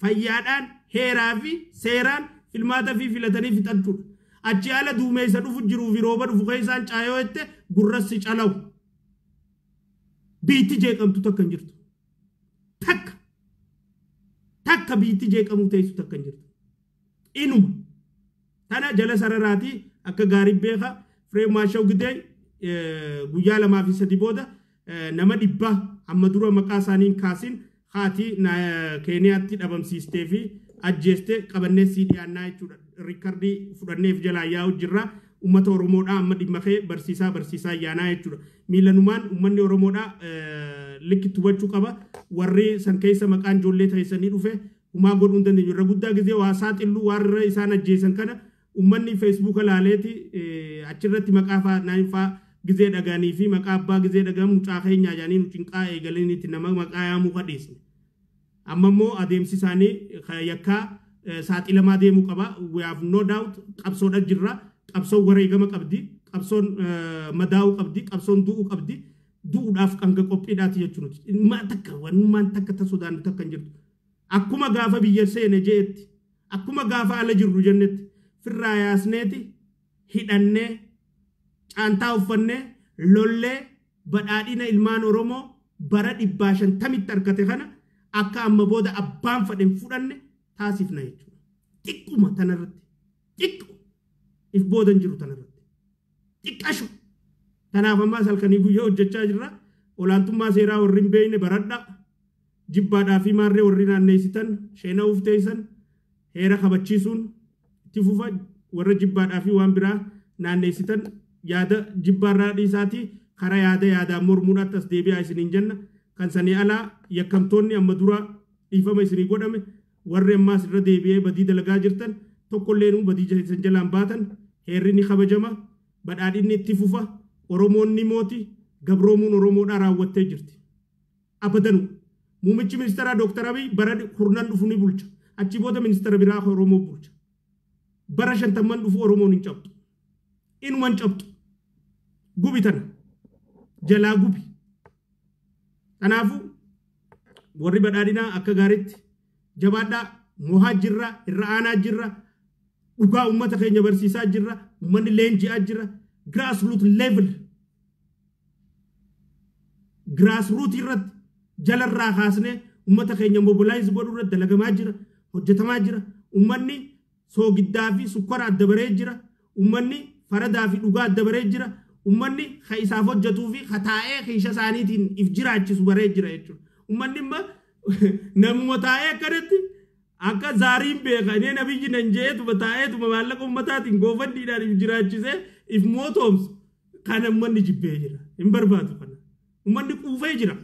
fayyaadhaan heeraa fi seeraan filmaata fi filatanii fixachuudha. Achi ala duumeessa dhufu jiruu fi rooba dhufu keessaan caayoo jette gurrassi calawu. Biitti jeeqamtu takka hin jirtu. Takka. Takka biitti jeeqamuu teessu takka hin jirtu. Inuma. Tana jala sararaatii akka gaarii beeka Firee Maashaw Gidee guyyaa 2 fi 3 booda nama 100 amma dura maqaa isaanii hin kaasin haati Keeniyaatti dhabamsiistee fi Ajjeeste qabannee sii dhiyaannaa jechuudha. Riikardii fudhanneef jalaa yaa'u jirra. Uummata Oromoodhaa amma dhimma kee barsiisaa barsiisaa yaanaa jechuudha. Miilanumaan uummanni Oromoodhaa likkitti hubachuu qaba. Warri san keessa maqaan ijoollee teessanii dhufe humaa godhuu hin dandeenyu. Irra guddaa gizee waa saaxillu warra isaan ajjeesan kana uummanni feesbuuka laaleeti achirratti maqaa fa'aa gizee dhagaanii fi maqaa abbaa gizee dhagaan mucaa keenyaa jedhanii nu cinqaa eegalaniiti nama maqaa yaamuu kadhiisne. Amma immoo adeemsi isaanii yakkaa saaxilamaa deemuu qaba. We have no doubt qabsoodha jirra. Qabsoon wareegama qabdi. Qabsoon madaa'uu qabdi. Qabsoon du'uu qabdi. Du'uudhaaf hanga qophiidhaati jechuudha. Maa takka wannumaan takka ta sodaannu takka hin jirtu. Akkuma gaafa biyya seene je'etti akkuma gaafa ala jirru jennetti firraa yaasneeti hidhannee caantaa uffannee lollee badhaadhina ilmaan Oromoo bara 150tti argate kana akka amma booda abbaan fadhen fudhanne taasifna jechuudha. Xiqquma tanarratti xiqqu if booda hin jiru tanarratti xiqqashu. Kanaaf ammaas halkanii guyyaa hojjechaa jirra. Olaantummaa seeraa warri hin beekne baradha. Jibbaadhaa fi maarree warri naanneessitan sheena ufteessan heera kabachiisuun itti fufa warra jibbaadhaa fi waan biraa naanneessitan yaada jibbaarraa dhiisaatii karaa yaada yaadaan mormuudhaatti as deebi'aa isiniin jenna. Kan sanii alaa yakkamtoonni amma dura dhiifama isinii godhame warri ammaas irra deebi'ee badii dalagaa jirtan tokkollee badii isin jalaan baatan heerri ni kabajama badhaadhinni itti fufa Oromoon ni mooti gabroomuun Oromoodhaa raawwattee jirti. Abadanu muummichi ministeeraa Dooktar Abiy bara kurnan dhufu ni bulcha. Achi booda ministeera biraa Oromoo bulcha. Bara 50 dhufu Oromoon hin cabxu. Inuma hin cabxu. Gubi tana. Jalaa gubi. Kanaafuu warri badhaadhinaa akka gaariitti jabaadhaa mohaa jirra irra aanaa jirra dhugaa uummata keenya barsiisaa jirra uummanni leenji'aa jira grassroot level grassroot irratti jalarraa kaasnee uummata keenya mobilize godhuu irratti dalagamaa jira hojjetamaa jira uummanni soogiddaa fi sukkara adda baree jira uummanni faradaa fi dhugaa adda baree jira uummanni ka isaaf hojjetuu fi ka taa'ee kiisha isaaniitiin if jiraachisu baree jira jechuudha. Uummanni immoo namuma taa'ee akkanatti akka zaariin beeka inni nabiyyi nan jeetuma taa'eetuma maallaqa uummataatiin goofandiidhaan if jiraachisee if mootoomsu kana uummanni jibbee jira. Hin barbaadu kana. Uummanni quufee jira.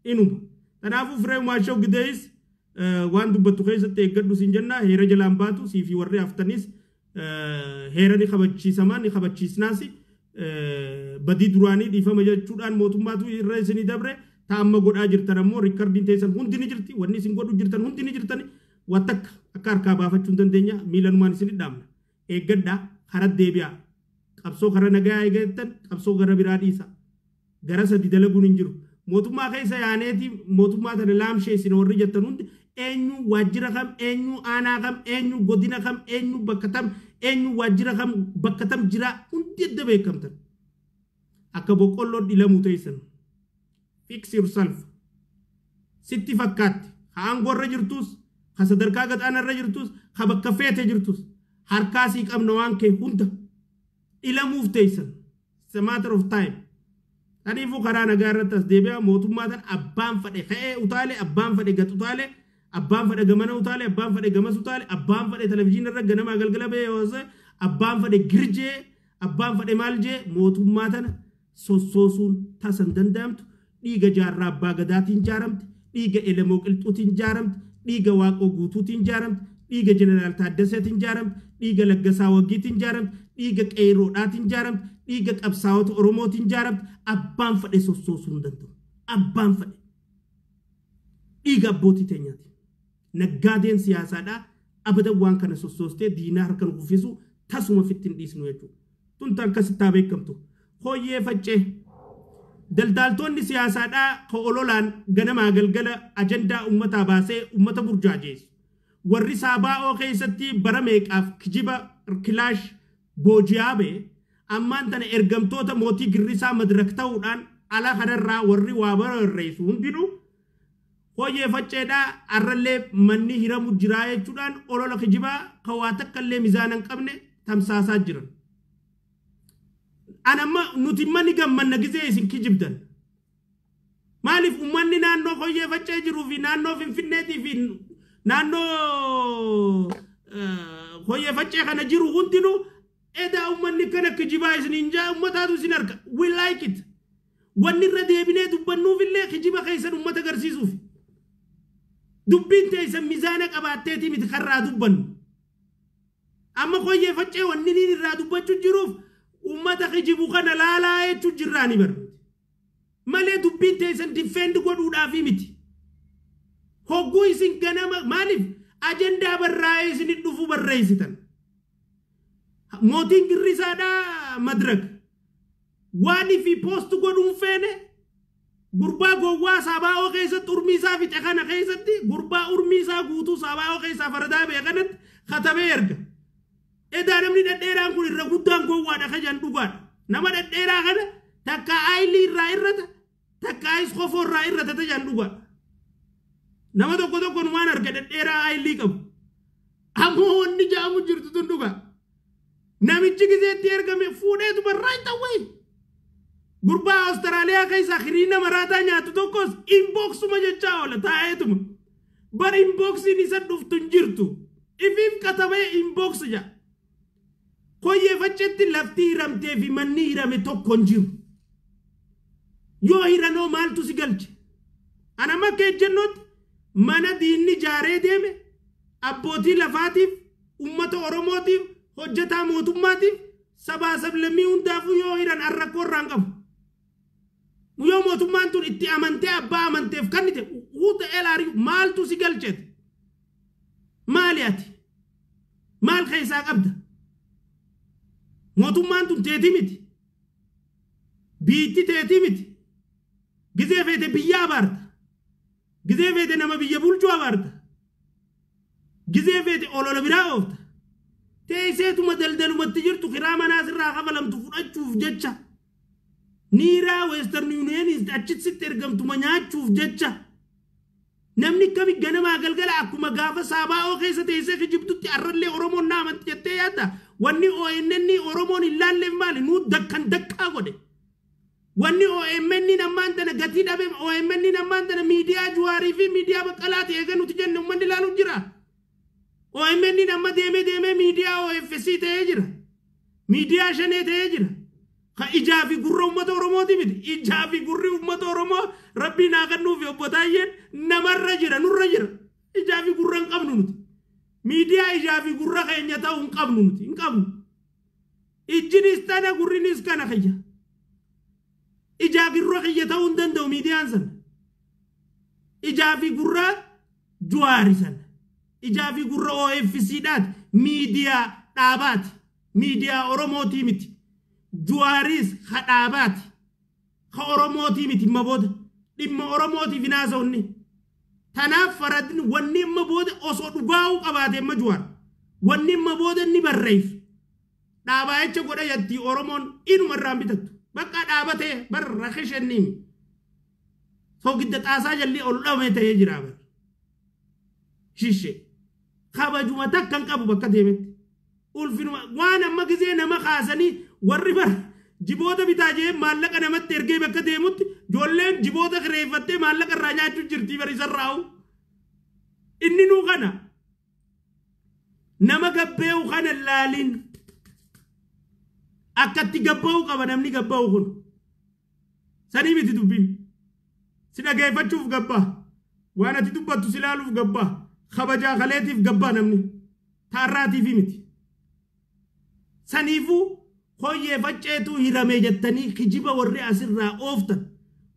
Inuma. Kanaafuu Firee Maashoo Gidees waan dubbattu keessatti eeggadhu siin jenna heera jalaan baatu sii fi warri haftanis heera ni kabachiisamaa ni kabachiisnaas badii duraanii dhiifama jechuudhaan mootummaatu irra isinii dabre ta amma godhaa jirtan ammoo riikkardiin teessan hundi ni jirti wanni isin godhu jirtan hundi ni jirtani waan takka akka harkaa baafachuu hin dandeenya miilanumaan isin dhaamna eeggadhaa karaa deebi'aa qabsoo karaa nagaa eeggattan qabsoo gara biraa dhiisa gara sadi dalaguun hin jiru mootummaa keessa yaaneeti mootummaa tana laamshee isin warri jettan hundi eenyu waajjira kam eenyu aanaa kam eenyu godina kam eenyu bakka tam eenyu waajjira kam bakka tam jira hundi adda beekamtan akka boqqolloo dhilamuu teessan fix yourself sitti fakkaatti ha aangoo irra jirtus ha sadarkaa gad-aanaa irra jirtus ha bakka feete jirtus harkaa sii qabna waan kee hunda dhilamuuf teessan it's a matter of time. Kanaafuu karaa nagaa irratti as deebi'a mootummaa tan abbaan fadhe ka'ee utaale abbaan fadhe gad utaale abbaan fadhe gamana utaale abbaan fadhe gamas utaale abbaan fadhe televizyiinii irra ganamaa galgala ba'ee hoose abbaan fadhe girjee abbaan fadhe maal jee mootummaa tana sossoosuun tasa hin danda'amtu dhiiga jaarraa abbaa gadaatiin jaaramte dhiiga elemoo qilxuutiin jaaramte dhiiga waaqoo guutuutiin jaaramte dhiiga jeneraal Taaddaseetiin jaaramte dhiiga Laggasaa Waggiitiin jaaramte dhiiga qeeroodhaatiin jaaramte dhiiga qabsaa'ota Oromootiin jaaramte abbaan fadhe sossoosuu hin danda'u abbaan fadhe dhiiga abbootii teenyaati. Naggaadeen siyaasaadhaa abadan waan kana sossoostee diinaa harka nu kuffisu tasuma fitti hin dhiisnu jechuudha. Tun akkasitti haa beekamtu. Hooyyee faccee daldaaltonni siyaasaadhaa ka ololaan ganamaa galgala ajandaa uummataa baasee uummata burjaajeessu. Warri saabaa'oo keessatti bara meeqaaf kijiba kilaash booji'aa ba'e ammaan tana ergamtoota mootii girrisaa madirak ta'uudhaan ala kanarraa warri waa barreessu hundinuu hooyyee facceedhaa arrallee manni hiramu jiraa jechuudhaan olola kijibaa ka waa takka illee mizaana hin qabne tamsaasaa jiran. Anamma nuti manni gammanna gizee isin kijibdan. Maaliif uummanni naannoo hooyyee faccee jiruu fi naannoo Finfinneetii fi Naannoo Koyyee Faccee kana jiru hundinuu edaa uummanni kana kijibaa isiniin jaa, uummataatu isin arga. We like it. Wanni irra deebinee dubbannuufillee kijiba keessan uummata agarsiisuuf. Dubbiin teessan mizaana qabaatteetii miti karraa dubbannu. Amma Koyyee Faccee wanni inni irraa dubbachuu jiruuf uummata kijibu kana laalaa jechuu jirraani barru. Malee dubbiin teessan defend godhuudhaafi miti. Hogguu isin ganama maaliif ajandaa barraa'ee isin dhufu barreessitan? Mootiin girrisaadhaa Madrag. Waan ifi post godhuun feene, gurbaa gowwaa Sabaa'oo keessatti urmii isaa fixe kana keessatti, gurbaa urmii isaa guutuu Sabaa'oo keessaa faradaa ba'e kanatti katabee erga. Edaa namni dhedheeraan kun irra guddaan gowwaadha kajan dhugaadha. Nama dhedheeraa kana takka aayilii irraa irrata, takka ayis kofoo irraa irrata tajan dhugaadha. Nama tokko tokko waan arga dhedheeraa aayilii qabu. Ammoo wanni ja'amu jirtu tun dhugaa. Namichi gizeetti ergame fuudheetuma right away. Gurbaa Awustiraaliyaa keessaa hiriina maraataa nyaatu tokkos inboxuma jechaa oola taa'eetuma. Bar inboxiin isa dhuftu hin jirtu. Ifiif katabee inbox jedha. Koyyee Facceetti lafti hiramtee fi manni hirame tokko hin jiru. Yoo hiranoo maaltu si galche? Ana amma akka ejjennootti mana diinni jaaree deeme abbootii lafaatiif, uummata Oromootiif, hojjetaa mootummaatiif, sabaa sablammii hundaafuu yoo hiran arrakkoo irraa hin qabu. Yoo mootummaan tun itti amantee abbaa amanteef kennite, who the hell are you? Maaltu si galcheet? Maali ati? Maal keessaa qabda? Mootummaan tun teetii miti. Biitti teetii miti. Gizee feete biyya abaarta. Gizee feete nama biyya bulchuu abaarta. Gizee feete olola biraa oofta. Teesseetuma daldalumatti jirtu kiraa manaa sirraa kafalamtu fudhachuuf jecha. Niiraa Western Union achitti ergamtuma nyaachuuf jecha. Namni kami ganamaa galgala akkuma gaafa Saabaa'oo keessa teessee kijibtutti arrallee Oromoon na amanti jettee yaadda. Wanni OMN Oromoon hin laalleef maali? Nuu dakkan dakkaa godhe. Wanni OMN ammaan tana gatii dhabe, OMN ammaan tana miidiyaa Juwaarii fi miidiyaa Baqqalaati eega nuti jenne uummanni ilaalu jira. OMN amma deemee deemee miidiyaa OFC ta'ee jira. Miidiyaa Shanee ta'ee jira. Ka ijaa fi gurra uummata Oromooti miti. Ijaa fi gurri uummata Oromoo Rabbiin haa kennuufi, obbo Taayyeen, namarra jira, nurra jira. Ijaa fi gurra hin qabnu nuti. Miidiyaa ijaa fi gurra keenya ta'uu hin qabnu nuti, hin qabnu. Ijjinis tana, gurrinis kana kiyya. Ijaa gurra kiyya ta'uu hin danda'u miidiyaan sana. Ijaa fi gurra Juwaari sana. Ijaa fi gurra OFC dhaati. Miidiyaa dhaabaati. Miidiyaa Oromootii miti. Juwaaris ha dhaabaati. Ha Oromootii miti dhimma booda. Dhimma Oromootiif hin haasa'unni. Tanaaf faradni wanni amma booda osoo dhugaa'uu qabaate amma Juwaar. Wanni amma booda inni barreessu. Dhaabaa jecha godha yattii Oromoon inuma irraan bitattu. Bakka dhaabatee bar rakishenniimi. Soogidda xaasaa jalli ol dhabame ta'ee jira bar. Shishee. Kabajuma takka hin qabu bakka deemetti. Ulfinuma waan amma gizee nama kaasanii warri bar jiboota bitaa jee maallaqa namatti ergee bakka deemutti ijoolleen jiboota kireeffattee maallaqa irraa nyaachuu jirti bar isarraa'u. Inni nuu kana nama gabbee'u kana laaliin akkatti gabba'uu qaba namni gabba'u kun. Sanii miti dubbiin. Si dhageeffachuuf gabbaa. Waan ati dubbattu si ilaaluuf gabbaa. Kabajaa kaleetiif gabbaa namni. Taarraatiifi miti. Saniifuu Koyyee Facceetu hirame jettanii kijiba warri asirraa ooftan,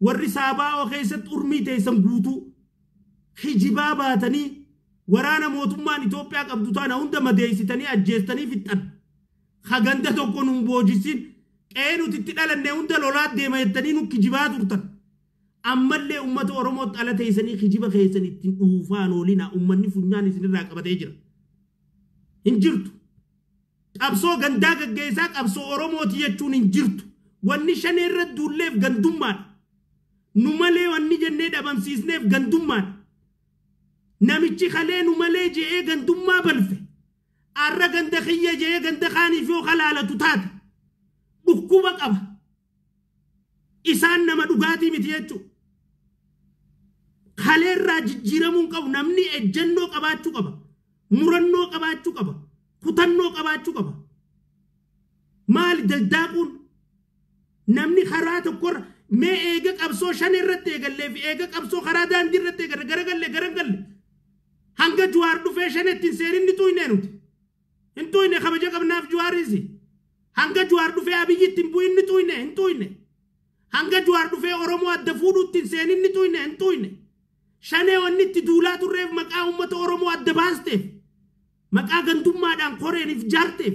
warri Saabaa'oo keessatti urmii teessan guutuu kijibaa baatanii waraana mootummaan Itoophiyaa qabdu taana hunda madeessitanii ajjeestanii fixxan. Haganda tokko nun boojisin, qe'ee nuti itti dhalanne hunda lolaa deema jettanii nu kijibaa turtan. Ammallee uummata Oromootti ala teessanii kijiba keessan ittiin dhuufaan oolinaa, uummanni funyaan isinirraa qabatee jira. Hin jirtu. Qabsoo gandaa gaggeessaa qabsoo Oromooti jechuun hin jirtu. Wanni Shanee irra duulleef gandummaadha. Nu malee wanni jennee dhabamsiisneef gandummaadha. Namichi kalee nu malee je'ee gandummaa balfe. Arra ganda kiyya je'ee ganda kaaniif yoo kalaalatu taate. Dhukkuba qaba. Isaan nama dhugaatii miti jechuudha. Kaleerraa jijjiiramuu hin qabu. Namni ejjennoo qabaachuu qaba. Murannoo qabaachuu qaba. Kutannoo qabaachuu qaba. Maali daldaaquun? Namni karaa tokkorra mee eega qabsoo shan irratti eegallee fi eega qabsoo karaa daandii irratti eegalle garagalle garagalle hanga Jawaar dhufee shan ittiin seenin ni tuyne nuti. Hin tuyne, kabaja qabnaaf Jawaariisi. Hanga Jawaar dhufee Abiyyi ittiin bu'in ni tuyne, hin tuyne. Hanga Jawaar dhufee Oromoo adda fuudhuu ittiin seenin ni tuyne, hin tuyne. Shanee wanni itti duulaa turreef maqaa uummata Oromoo adda baasteef, maqaa gandummaadhaan koreeniif jaarteef,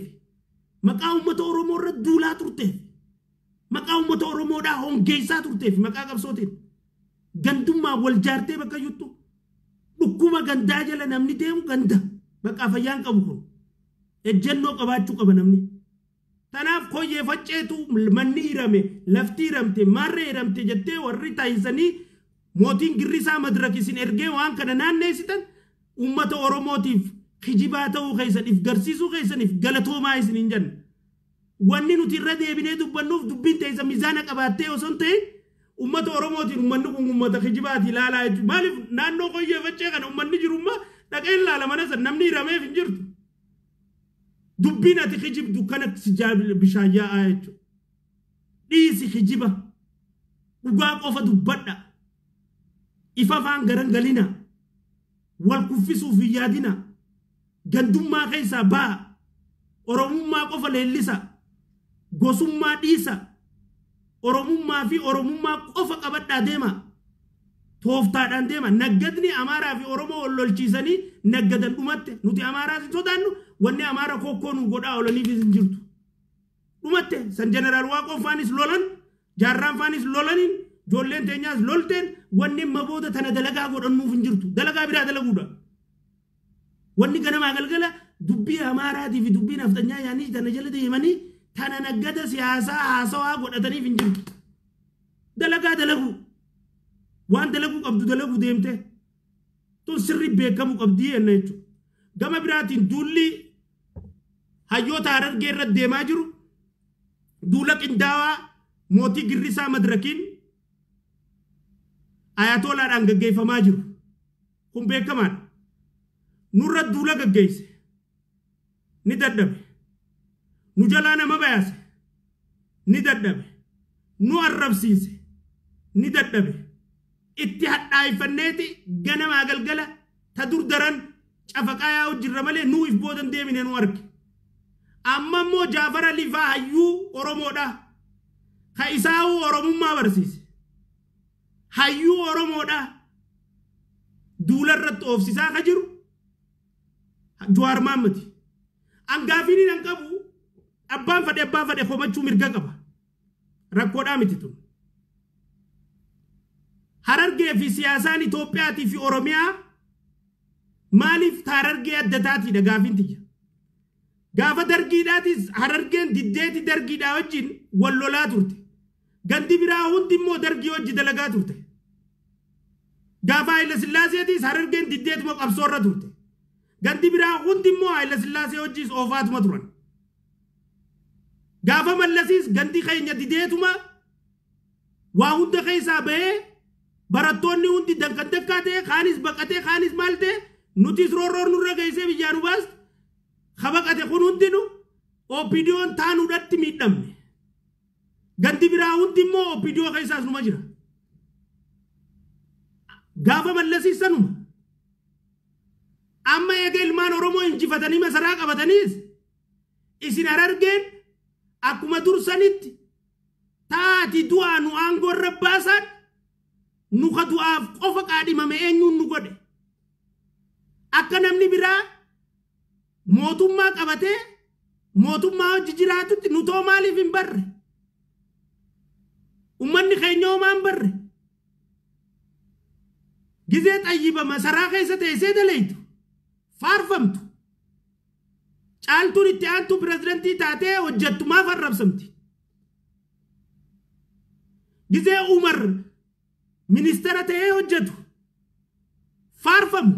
maqaa uummata Oromoo irra duulaa turteef, maqaa uummata Oromoodhaa hongeessaa turteef, maqaa qabsootiin gandummaa wal jaartee bakka juttu dhukkuba gandaa jala namni deemu ganda bakka fayyaan qabu kun ejjennoo qabaachuu qaba namni. Tanaaf Koyyee Facceetu manni hirame, lafti hiramte, maarree hiramte jettee warri taayisanii mootiin girrisaa Madirak isin ergee waan kana naanneessitan uummata Oromootiif kijibaa ta'uu keessaniif, garsiisuu keessaniif galatoomaa isin hin jenna. Wanni nuti irra deebinee dubbannuuf dubbiin teessa mizaana qabaattee osoo hin ta'in uummata Oromootiin uummanni kun uummata kijibaati ilaalaa jechuudha. Maaliif naannoo Koyyee Faccee kana uummanni jirummaa dhaqee ilaala mana sana namni hirameef hin jirtu. Dubbiin ati kijibdu kana si bishaan yaa'aa jechuudha. Dhiisi kijiba. Dhugaa qofa dubbadha. Ifa afaan garan galina. Wal kuffisuuf hin yaadina. Gandummaa keessaa ba'a. Oromummaa qofa leellisa. Gosummaa dhiisa. Oromummaa fi Oromummaa qofa qabadhaa deema. Tooftaadhaan deema. Naggadni Amaaraa fi Oromoo wal lolchiisanii naggadan dhumatte. Nuti Amaaraas hin sodaannu, wanni Amaara kokkoo nu godhaa oolaniif hin jirtu. Dhumatte. San Jeneraal Waaqoo faanis lolan, Jaarraan faanis lolaniin, ijoolleen teenyaas lolteen, wanni amma booda tana dalagaa godhannuuf hin jirtu. Dalagaa biraa dalaguudha. Wanni ganamaa galgala dubbii Amaaraatii fi dubbii nafxanyaa yaanii tana jala deemanii tana naggada siyaasaa haasawaa godhataniif hin jirtu. Dalagaa dalaguu. Waan dalaguu qabdu dalaguu deemte. Tun sirri beekamuu qabdii jenna jechuudha. Gama biraatiin duulli hayyoota Harargee irra deemaa jiru duula qindaawaa mootii girrisaa Madirakiin ayatoolaadhaan gaggeeffamaa jiru. Kun beekamaadha. Nurra duula gaggeesse. Ni dadhabe. Nu jalaa nama bayaase. Ni dadhabe. Nu arrabsiise. Ni dadhabe. Itti hadhaayfanneeti ganamaa galgala ta dur daran cafaqaa yaa'u jirra malee nuu if boodan deemine nu arge. Amma immoo Jaafar Alifaa hayyuu Oromoodha. Ka isaa'uu Oromummaa barsiise. Hayyuu Oromoodha. Duula irratti oofsisaa ka jiru Jawaar Mahaammadi. Angaafiin hin qabu, abbaan fedhe komachuu mirga qaba. Rakkoodhaa miti tun. Harargee fi siyaasaan Itoophiyaatii fi Oromiyaa maaliif Harargee adda taatiidha gaafiin tiyya. Gaafa dargiidhaatis Harargeen diddeeti dargiidhaa wajjin wal lolaa turte. Gandi biraa hundi immoo dargii wajji dalagaa turte. Gaafa Haayila Sillaaseetis Harargeen diddeetuma qabsoorra turte. Gandi biraa hundi immoo Haayila Sillaasee wajjis oofaatuma turan. Gaafa Mallasiis gandi keenya dideetuma waa hunda keessaa bahee, barattoonni hundi dankan dakkaa ta'e, kaanis baqatee, kaanis maal ta'e, nutis roorroon nurra geessee biyyaa nu baaste. Ka baqate kun hundinu OPDOn taanuudhatti miidhamne. Gandi biraa hundi immoo OPDO keessaas numa jira. Gaafa Mallasiis sanuma. Amma eega ilmaan Oromoo injifatanii masaraa qabataniis isin Harargeen akkuma dursanitti taati du'aa nu aangoo irra baasan, nu ka du'aaf qofa qaadhimame eenyuun nu godhe? Akka namni biraa mootummaa qabatee mootummaa hojii jiraatutti nu too maaliif hin barre? Ummanni keenya homaa hin barre? Gizee Xayyiba masaraa keessa teessee daleeytu faarfamtu, Caaltuun itti aantu pirezidantii taatee hojjettu maaf arrabsamti? Gizee Umar ministeera ta'ee hojjetu faarfamu,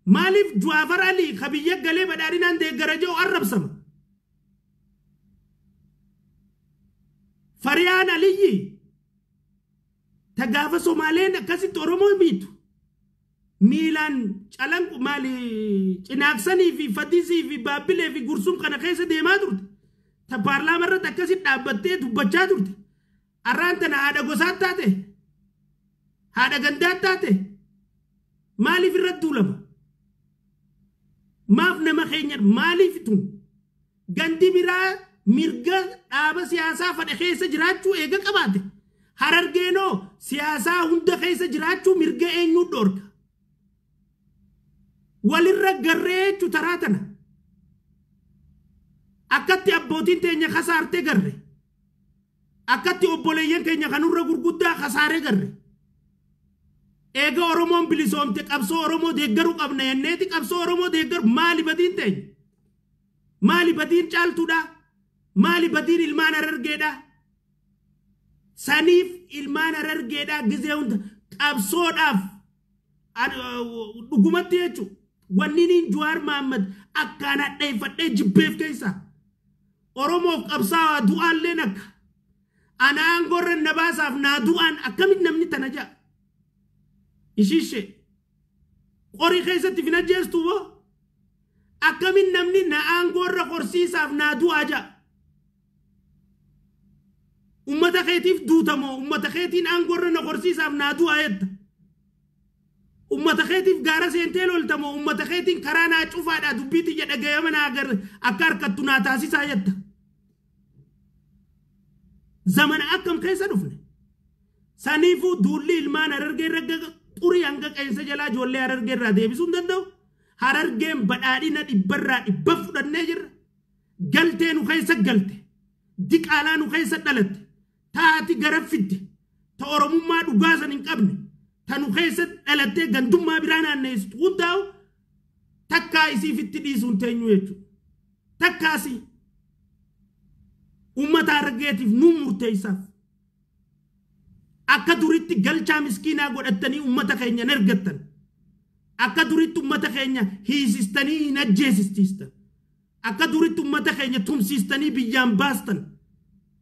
maaliif Jawaafar Alii ka biyya galee badhaadhinaan deeggara jiru arrabsama? Fariyaan Aliyyi ta Ta gaafa Somaaleen akkasitti Oromoo miitu. Miilaan calanqu maali cinaaksanii fi fatisii fi baabbilee fi gursum kana keessa deemaa turte. Ta paarlaama irratti akkasitti dhaabbattee dubbachaa turte. Arraan tana haadha gosaat taate. Haadha gandaat taate. Maaliif irratti duulama? Maaf nama keenya maaliif tun? Gandi biraa mirga dhaaba siyaasaa fadhe keessa jiraachuu eega qabaate. Harargeenoo siyaasaa hunda keessa jiraachuu mirga eenyuu dhorka? Walirra garree jechuu taraa tana. Akkatti abbootiin teenya kasaartee garre. Akkatti obboleeyyan keenya kanurra gurguddaa kasaaree garre. Eega Oromoon bilisoomte qabsoo Oromoo deeggaruu qabna jenneeti qabsoo Oromoo deeggaru maali badiin teenya? Maali badiin caaltuudha? Maali badiin ilmaan Harargeedha? Saniif ilmaan Harargeedha gizee hunda qabsoodhaaf dhugumatti jechuudha. Wanni niin Jawaar Mahaammad akkaan hadheeffadhee jibbeef keessa. Oromoof qabsaa'aa du'aalleen akka. Ana aangoorra na baasaaf naa du'aan akkamitti namni tana ja'a? Ishiishe qorii keessatti fin ajjeestu boo? Akkamiin namni na aangoorra horsiisaaf naa du'aa ja'a? Ummata keetiif duutamoo ummata keetiin aangoorra na horsiisaaf naa du'aa jetta? Ummata keetiif gaara seentee loltamoo ummata keetiin karaa naa cufaadhaa dubbii tiyya dhagayama naa akka harkattu naa taasisaa jetta? Zamana akkam keessa dhufne? Saniifuu duulli ilmaan Harargee irra xurii hanga qeensa jalaa ijoollee Harargee irraa deebisuu hin danda'u. Harargeen badhaadhina dhibbarraa dhibba fudhannee jirra. Galtee nu keessa galte. Diqaalaa nu keessa dhalatte. Taati gara fidde. Ta Oromummaa dhugaa san hin qabne. Ta nu keessa dhalattee gandummaa biraa naanneessitu hundaa'u takkaa isiif itti dhiisuu hin teenyu jechuudha. Takkaasi uummata Harargeetiif nu murteessaaf. Akka duritti galchaa miskiinaa godhattanii uummata keenya hin ergattan. Akka duritti uummata keenya hiisistanii hin ajjeesistiistan. Akka duritti uummata keenya tumsiistanii biyyaan baastan.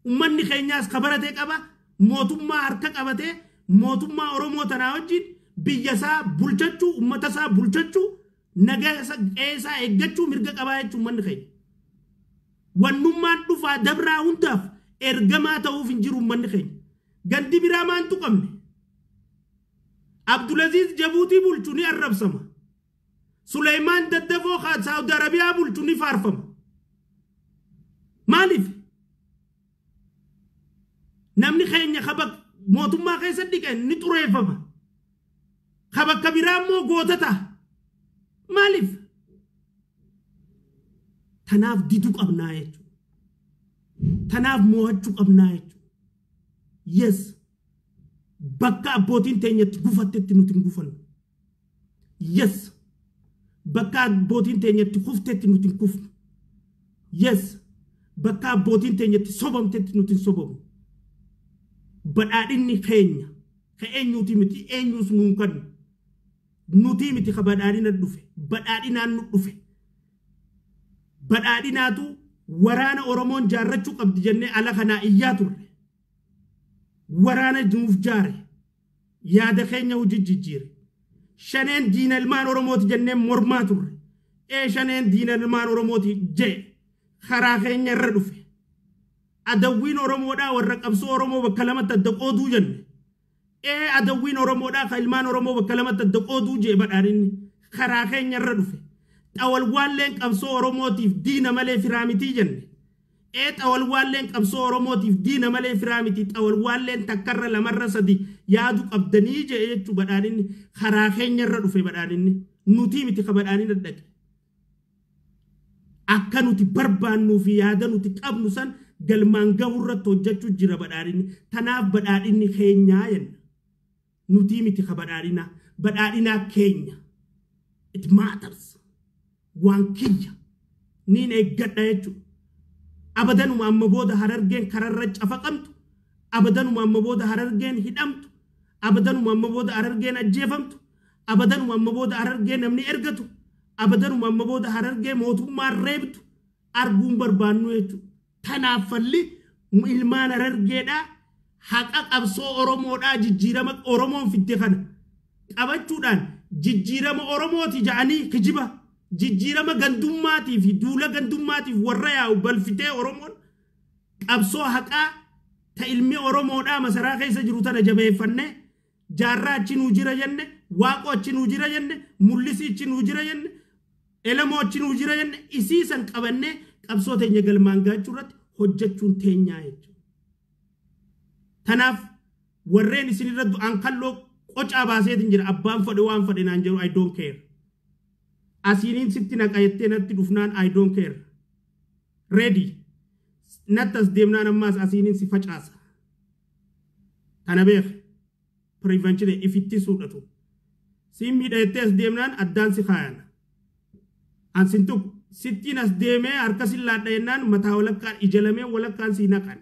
Uummanni keenyaas kabaratee qaba. Mootummaa harka qabatee mootummaa Oromoo tanaa wajjin biyya isaa bulchachuu, uummata isaa bulchachuu, nagaa isaa qe'ee isaa eeggachuu mirga qabaa jechuun uummanni keenya. Wannummaan dhufaa dabraa hundaaf ergamaa ta'uuf hin jiru uummanni keenya. Gandi biraa maantu qabne? Abdulaziz Jabuutii bulchu ni arrabsama. Suleymaan Daddafoo Saawudi Arabiyaa bulchu ni faarfama. Maaliif? Namni keenya kaba mootummaa keessa dhiqe ni xureeffama. Ka bakka biraa immoo goota ta'a. Maaliif? Tanaaf diduu qabnaa jechuudha. Tanaaf mo'achuu qabnaa jechuudha. Yes. Bakka abbootiin teenyatti gufattetti nuti hin gufannu. Yes. Bakka abbootiin teenyatti kuftetti nuti hin kufnu. Yes. Bakka abbootiin teenyatti sobamtetti nuti hin sobamnu. Badhaadhinni keenya ka eenyuuti miti, eenyuus nuun kennu. Nuti miti ka badhaadhina dhufe. Badhaadhinaan nu dhufe. Badhaadhinaatu waraana Oromoon jaarrachuu qabdi jennee ala kanaa iyyaa turre. Waraana nuuf jaare. Yaada keenya hojii jijjiire. Shaneen diina ilmaan Oromooti jennee mormaa turre. Ee, shaneen diina ilmaan Oromooti jee karaa keenya irra dhufe. Adawwiin Oromoodhaa warra qabsoo Oromoo bakka lamatti adda qooduu jenne. Ee, adawwiin Oromoodhaa ka ilmaan Oromoo bakka lamatti adda qooduu jee badhaadhinni karaa keenya irra dhufe. Xawalwaalleen qabsoo Oromootiif diina malee firaa mitii jenne. Ee, xawalwaalleen qabsoo Oromootiif diina malee firaa miti. Xawalwaalleen takkarra lamarra sadi yaadu qabdanii jee jechuu badhaadhinni karaa keenya irra dhufe badhaadhinni. Nutii miti ka badhaadhina dhaqe. Akka nuti barbaannuu fi yaada nuti qabnu san galmaan gahuu irratti hojjechuu jira badhaadhinni. Tanaaf badhaadhinni keenyaa jenna. Nutii miti ka badhaadhinaa. Badhaadhinaa keenya. It matters. Waan kiyya. Niin eeggadha jechuudha. Abadanuma amma booda Harargeen kararra cafaqamtu. Abadanuma amma booda Harargeen hidhamtu. Abadanuma amma booda Harargeen ajjeefamtu. Abadanuma amma booda Harargee namni ergatu. Abadanuma amma booda Harargee mootummaan reebtu. Arguun barbaannu jechuudha. Tanaaf falli ilmaan Harargeedhaa Haqa qabsoo Oromoodhaa jijjiirama Oromoon fidde kana qabachuudhaan jijjiirama Oromooti ja'anii kijiba jijjiirama gandummaatii fi duula gandummaatiif warra yaa'u balfitee Oromoon qabsoo haqaa ta ilmi Oromoodhaa masaraa keessa jiru tana jabeeffannee jaarraa achi nuu jira jenne, waaqoo achi nuu jira jenne, mul'isii achi nuu jira jenne, elamoo achi nuu jira jenne, isii san qabannee qabsoo teenya galmaan gaachuu irratti hojjechuun teenyaa jechuudha. Tanaaf warreen isin irra du'an kalloo qocaa baaseetiin jira, abbaan fedhe waan fedhe naan jedhu, I don't care. Asiiniin sitti naqa jettee natti dhufnaan, I don't care. Ready. Natti as deemnaan ammaas asiiniin si facaasa. Tana beek. Prevention ifitti suudhatu. Siin miidha jettee as deemnaan addaan si kaayan. Ansin tuqu sittiin as deemee harka sin laadha jennaan mataa walakkaan ija lamee walakkaan si naqan.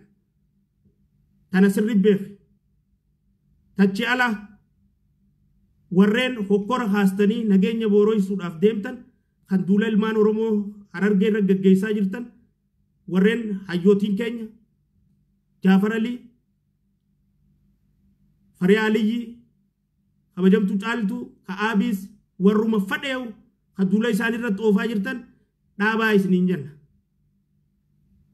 Tana sirri beek. Tachi ala warreen hokkora haastanii nageenya booroisuudhaaf deemtan, kan duula ilmaan Oromoo Harargee irra gaggeessaa jirtan, warreen hayyootiin keenya Jaafar Alii, Faree Aliyyi, kabajamtuu Caaltuu, ka Aabiis, warruma fadheewu ka duula isaan irratti oofaa jirtan dhaabaa isiniin jenna.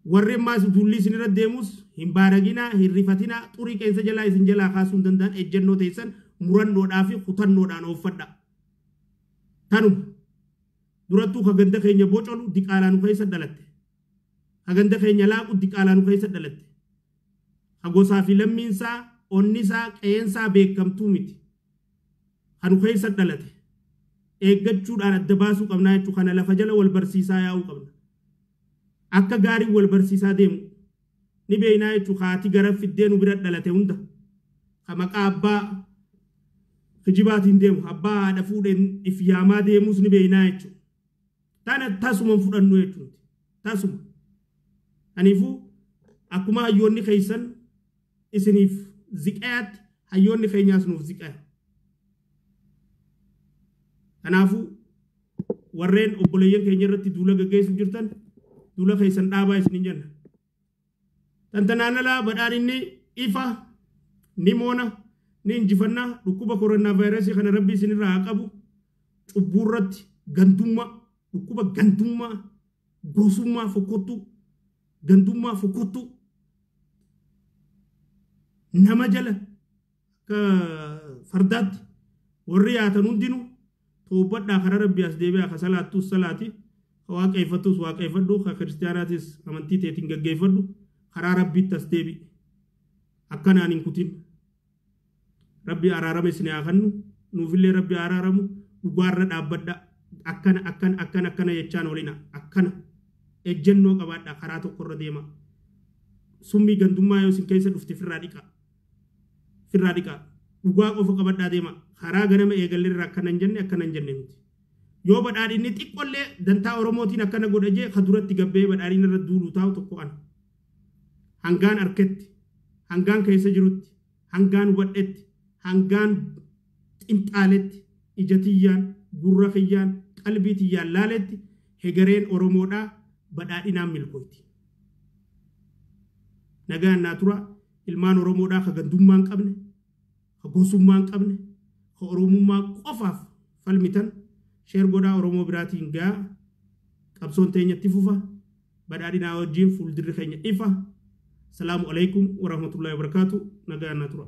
Warri ammaas duulli isin irra deemus hin baaraginaa, hin rifatinaa, xurii qeensa jalaa isin jalaa kaasuu hin danda'an. Ejjennoo teessan murannoodhaa fi kutannoodhaan ooffadha. Tanuma durattuu ka ganda keenya bocolu diqaalaa nu keessa dhalatte. Ka ganda keenya laaqu diqaalaa nu keessa dhalatte. Ka gosaa fi lammiinsaa, onnisaa, qe'eensaa beekamtuu miti. Ka nu keessa dhalate. Eeggachuudhaan adda baasuu qabnaa jechuudha. Kana lafa jala wal barsiisaa yaa'uu qabna. Akka gaarii wal barsiisaa deemu ni beeynaa jechuudha. Haati gara fiddee nu bira dhalate hunda. Ka maqaa abbaa kijibaatiin deemu, abbaa haadha fuudheen if yaamaa deemus ni beeynaa jechuudha. Tana tasuma fudhannu jechuudha. Tasuma. Kanaafuu akkuma hayyoonni keessan isiniif ziqayaatti, hayyoonni keenyaas nuuf ziqaya. Kanaafuu warreen obboleeyyan keenya irratti duula gaggeessuu jirtan, duula keessan dhaabaa isiniin jenna. Tantanaan alaa badhaadhinni ifa, ni moona, ni injifannaa. Dhukkuba koronaa vaayirasii kana rabbi isinirraa haa qabu. Cubbuu irratti gandummaa, dhukkuba gandummaa, gosummaa fokkottuu, gandummaa fokkottuu, nama jala akka fardaatti warri yaatan hundinuu toobadhaa, karaa rabbi as deebi'aa. Ka salaattus salaati, ka waaqeeffattus waaqeeffadhu, ka kiristaanaatis amantii teetiin gaggeeffadhu, karaa rabbiitti as deebi'i. Akkanaan hin kutin. Rabbi araarama isin haa kennu, nuufillee rabbi araaramu. Dhugaarra dhaabbadha. Akkana akkana akkana akkana jechaan olina, akkana ejjennoo qabaadha, karaa tokkorra deema. Summii gandummaa yoo isin keessa dhufte firraa dhiqa, firraa dhiqa. Dhugaa qofa qabadhaa deema. Karaa ganama eegalleerra akkana hin jenne, akkana hin jenne nuti. Yoo badhaadhinni xiqqollee dantaa Oromootiin akkana godha jee ka duratti gabbee badhaadhina irra duulu taa'u tokko ana. Hangaan arketti, hangaan keessa jirutti, hangaan hubadhetti, hangaan xinxaaletti, ija tiyyaan, gurra kiyyaan, qalbii tiyyaan laaletti, hegareen Oromoodhaa badhaadhinaan milkooyti. Nagaan naa tura. Ilmaan Oromoodhaa ka gandummaa hin qabne, ka gosummaa hin qabne, ka Oromummaa qofaaf falmitan, share godhaa, Oromoo biraatiin gaa. Qabsoon teenyatti fufa, badhaadhinaa wajjin fuuldurri keenya ifa. Salaamu alaikum warahmatullahi wabarakaatu. Nagaan naa tura.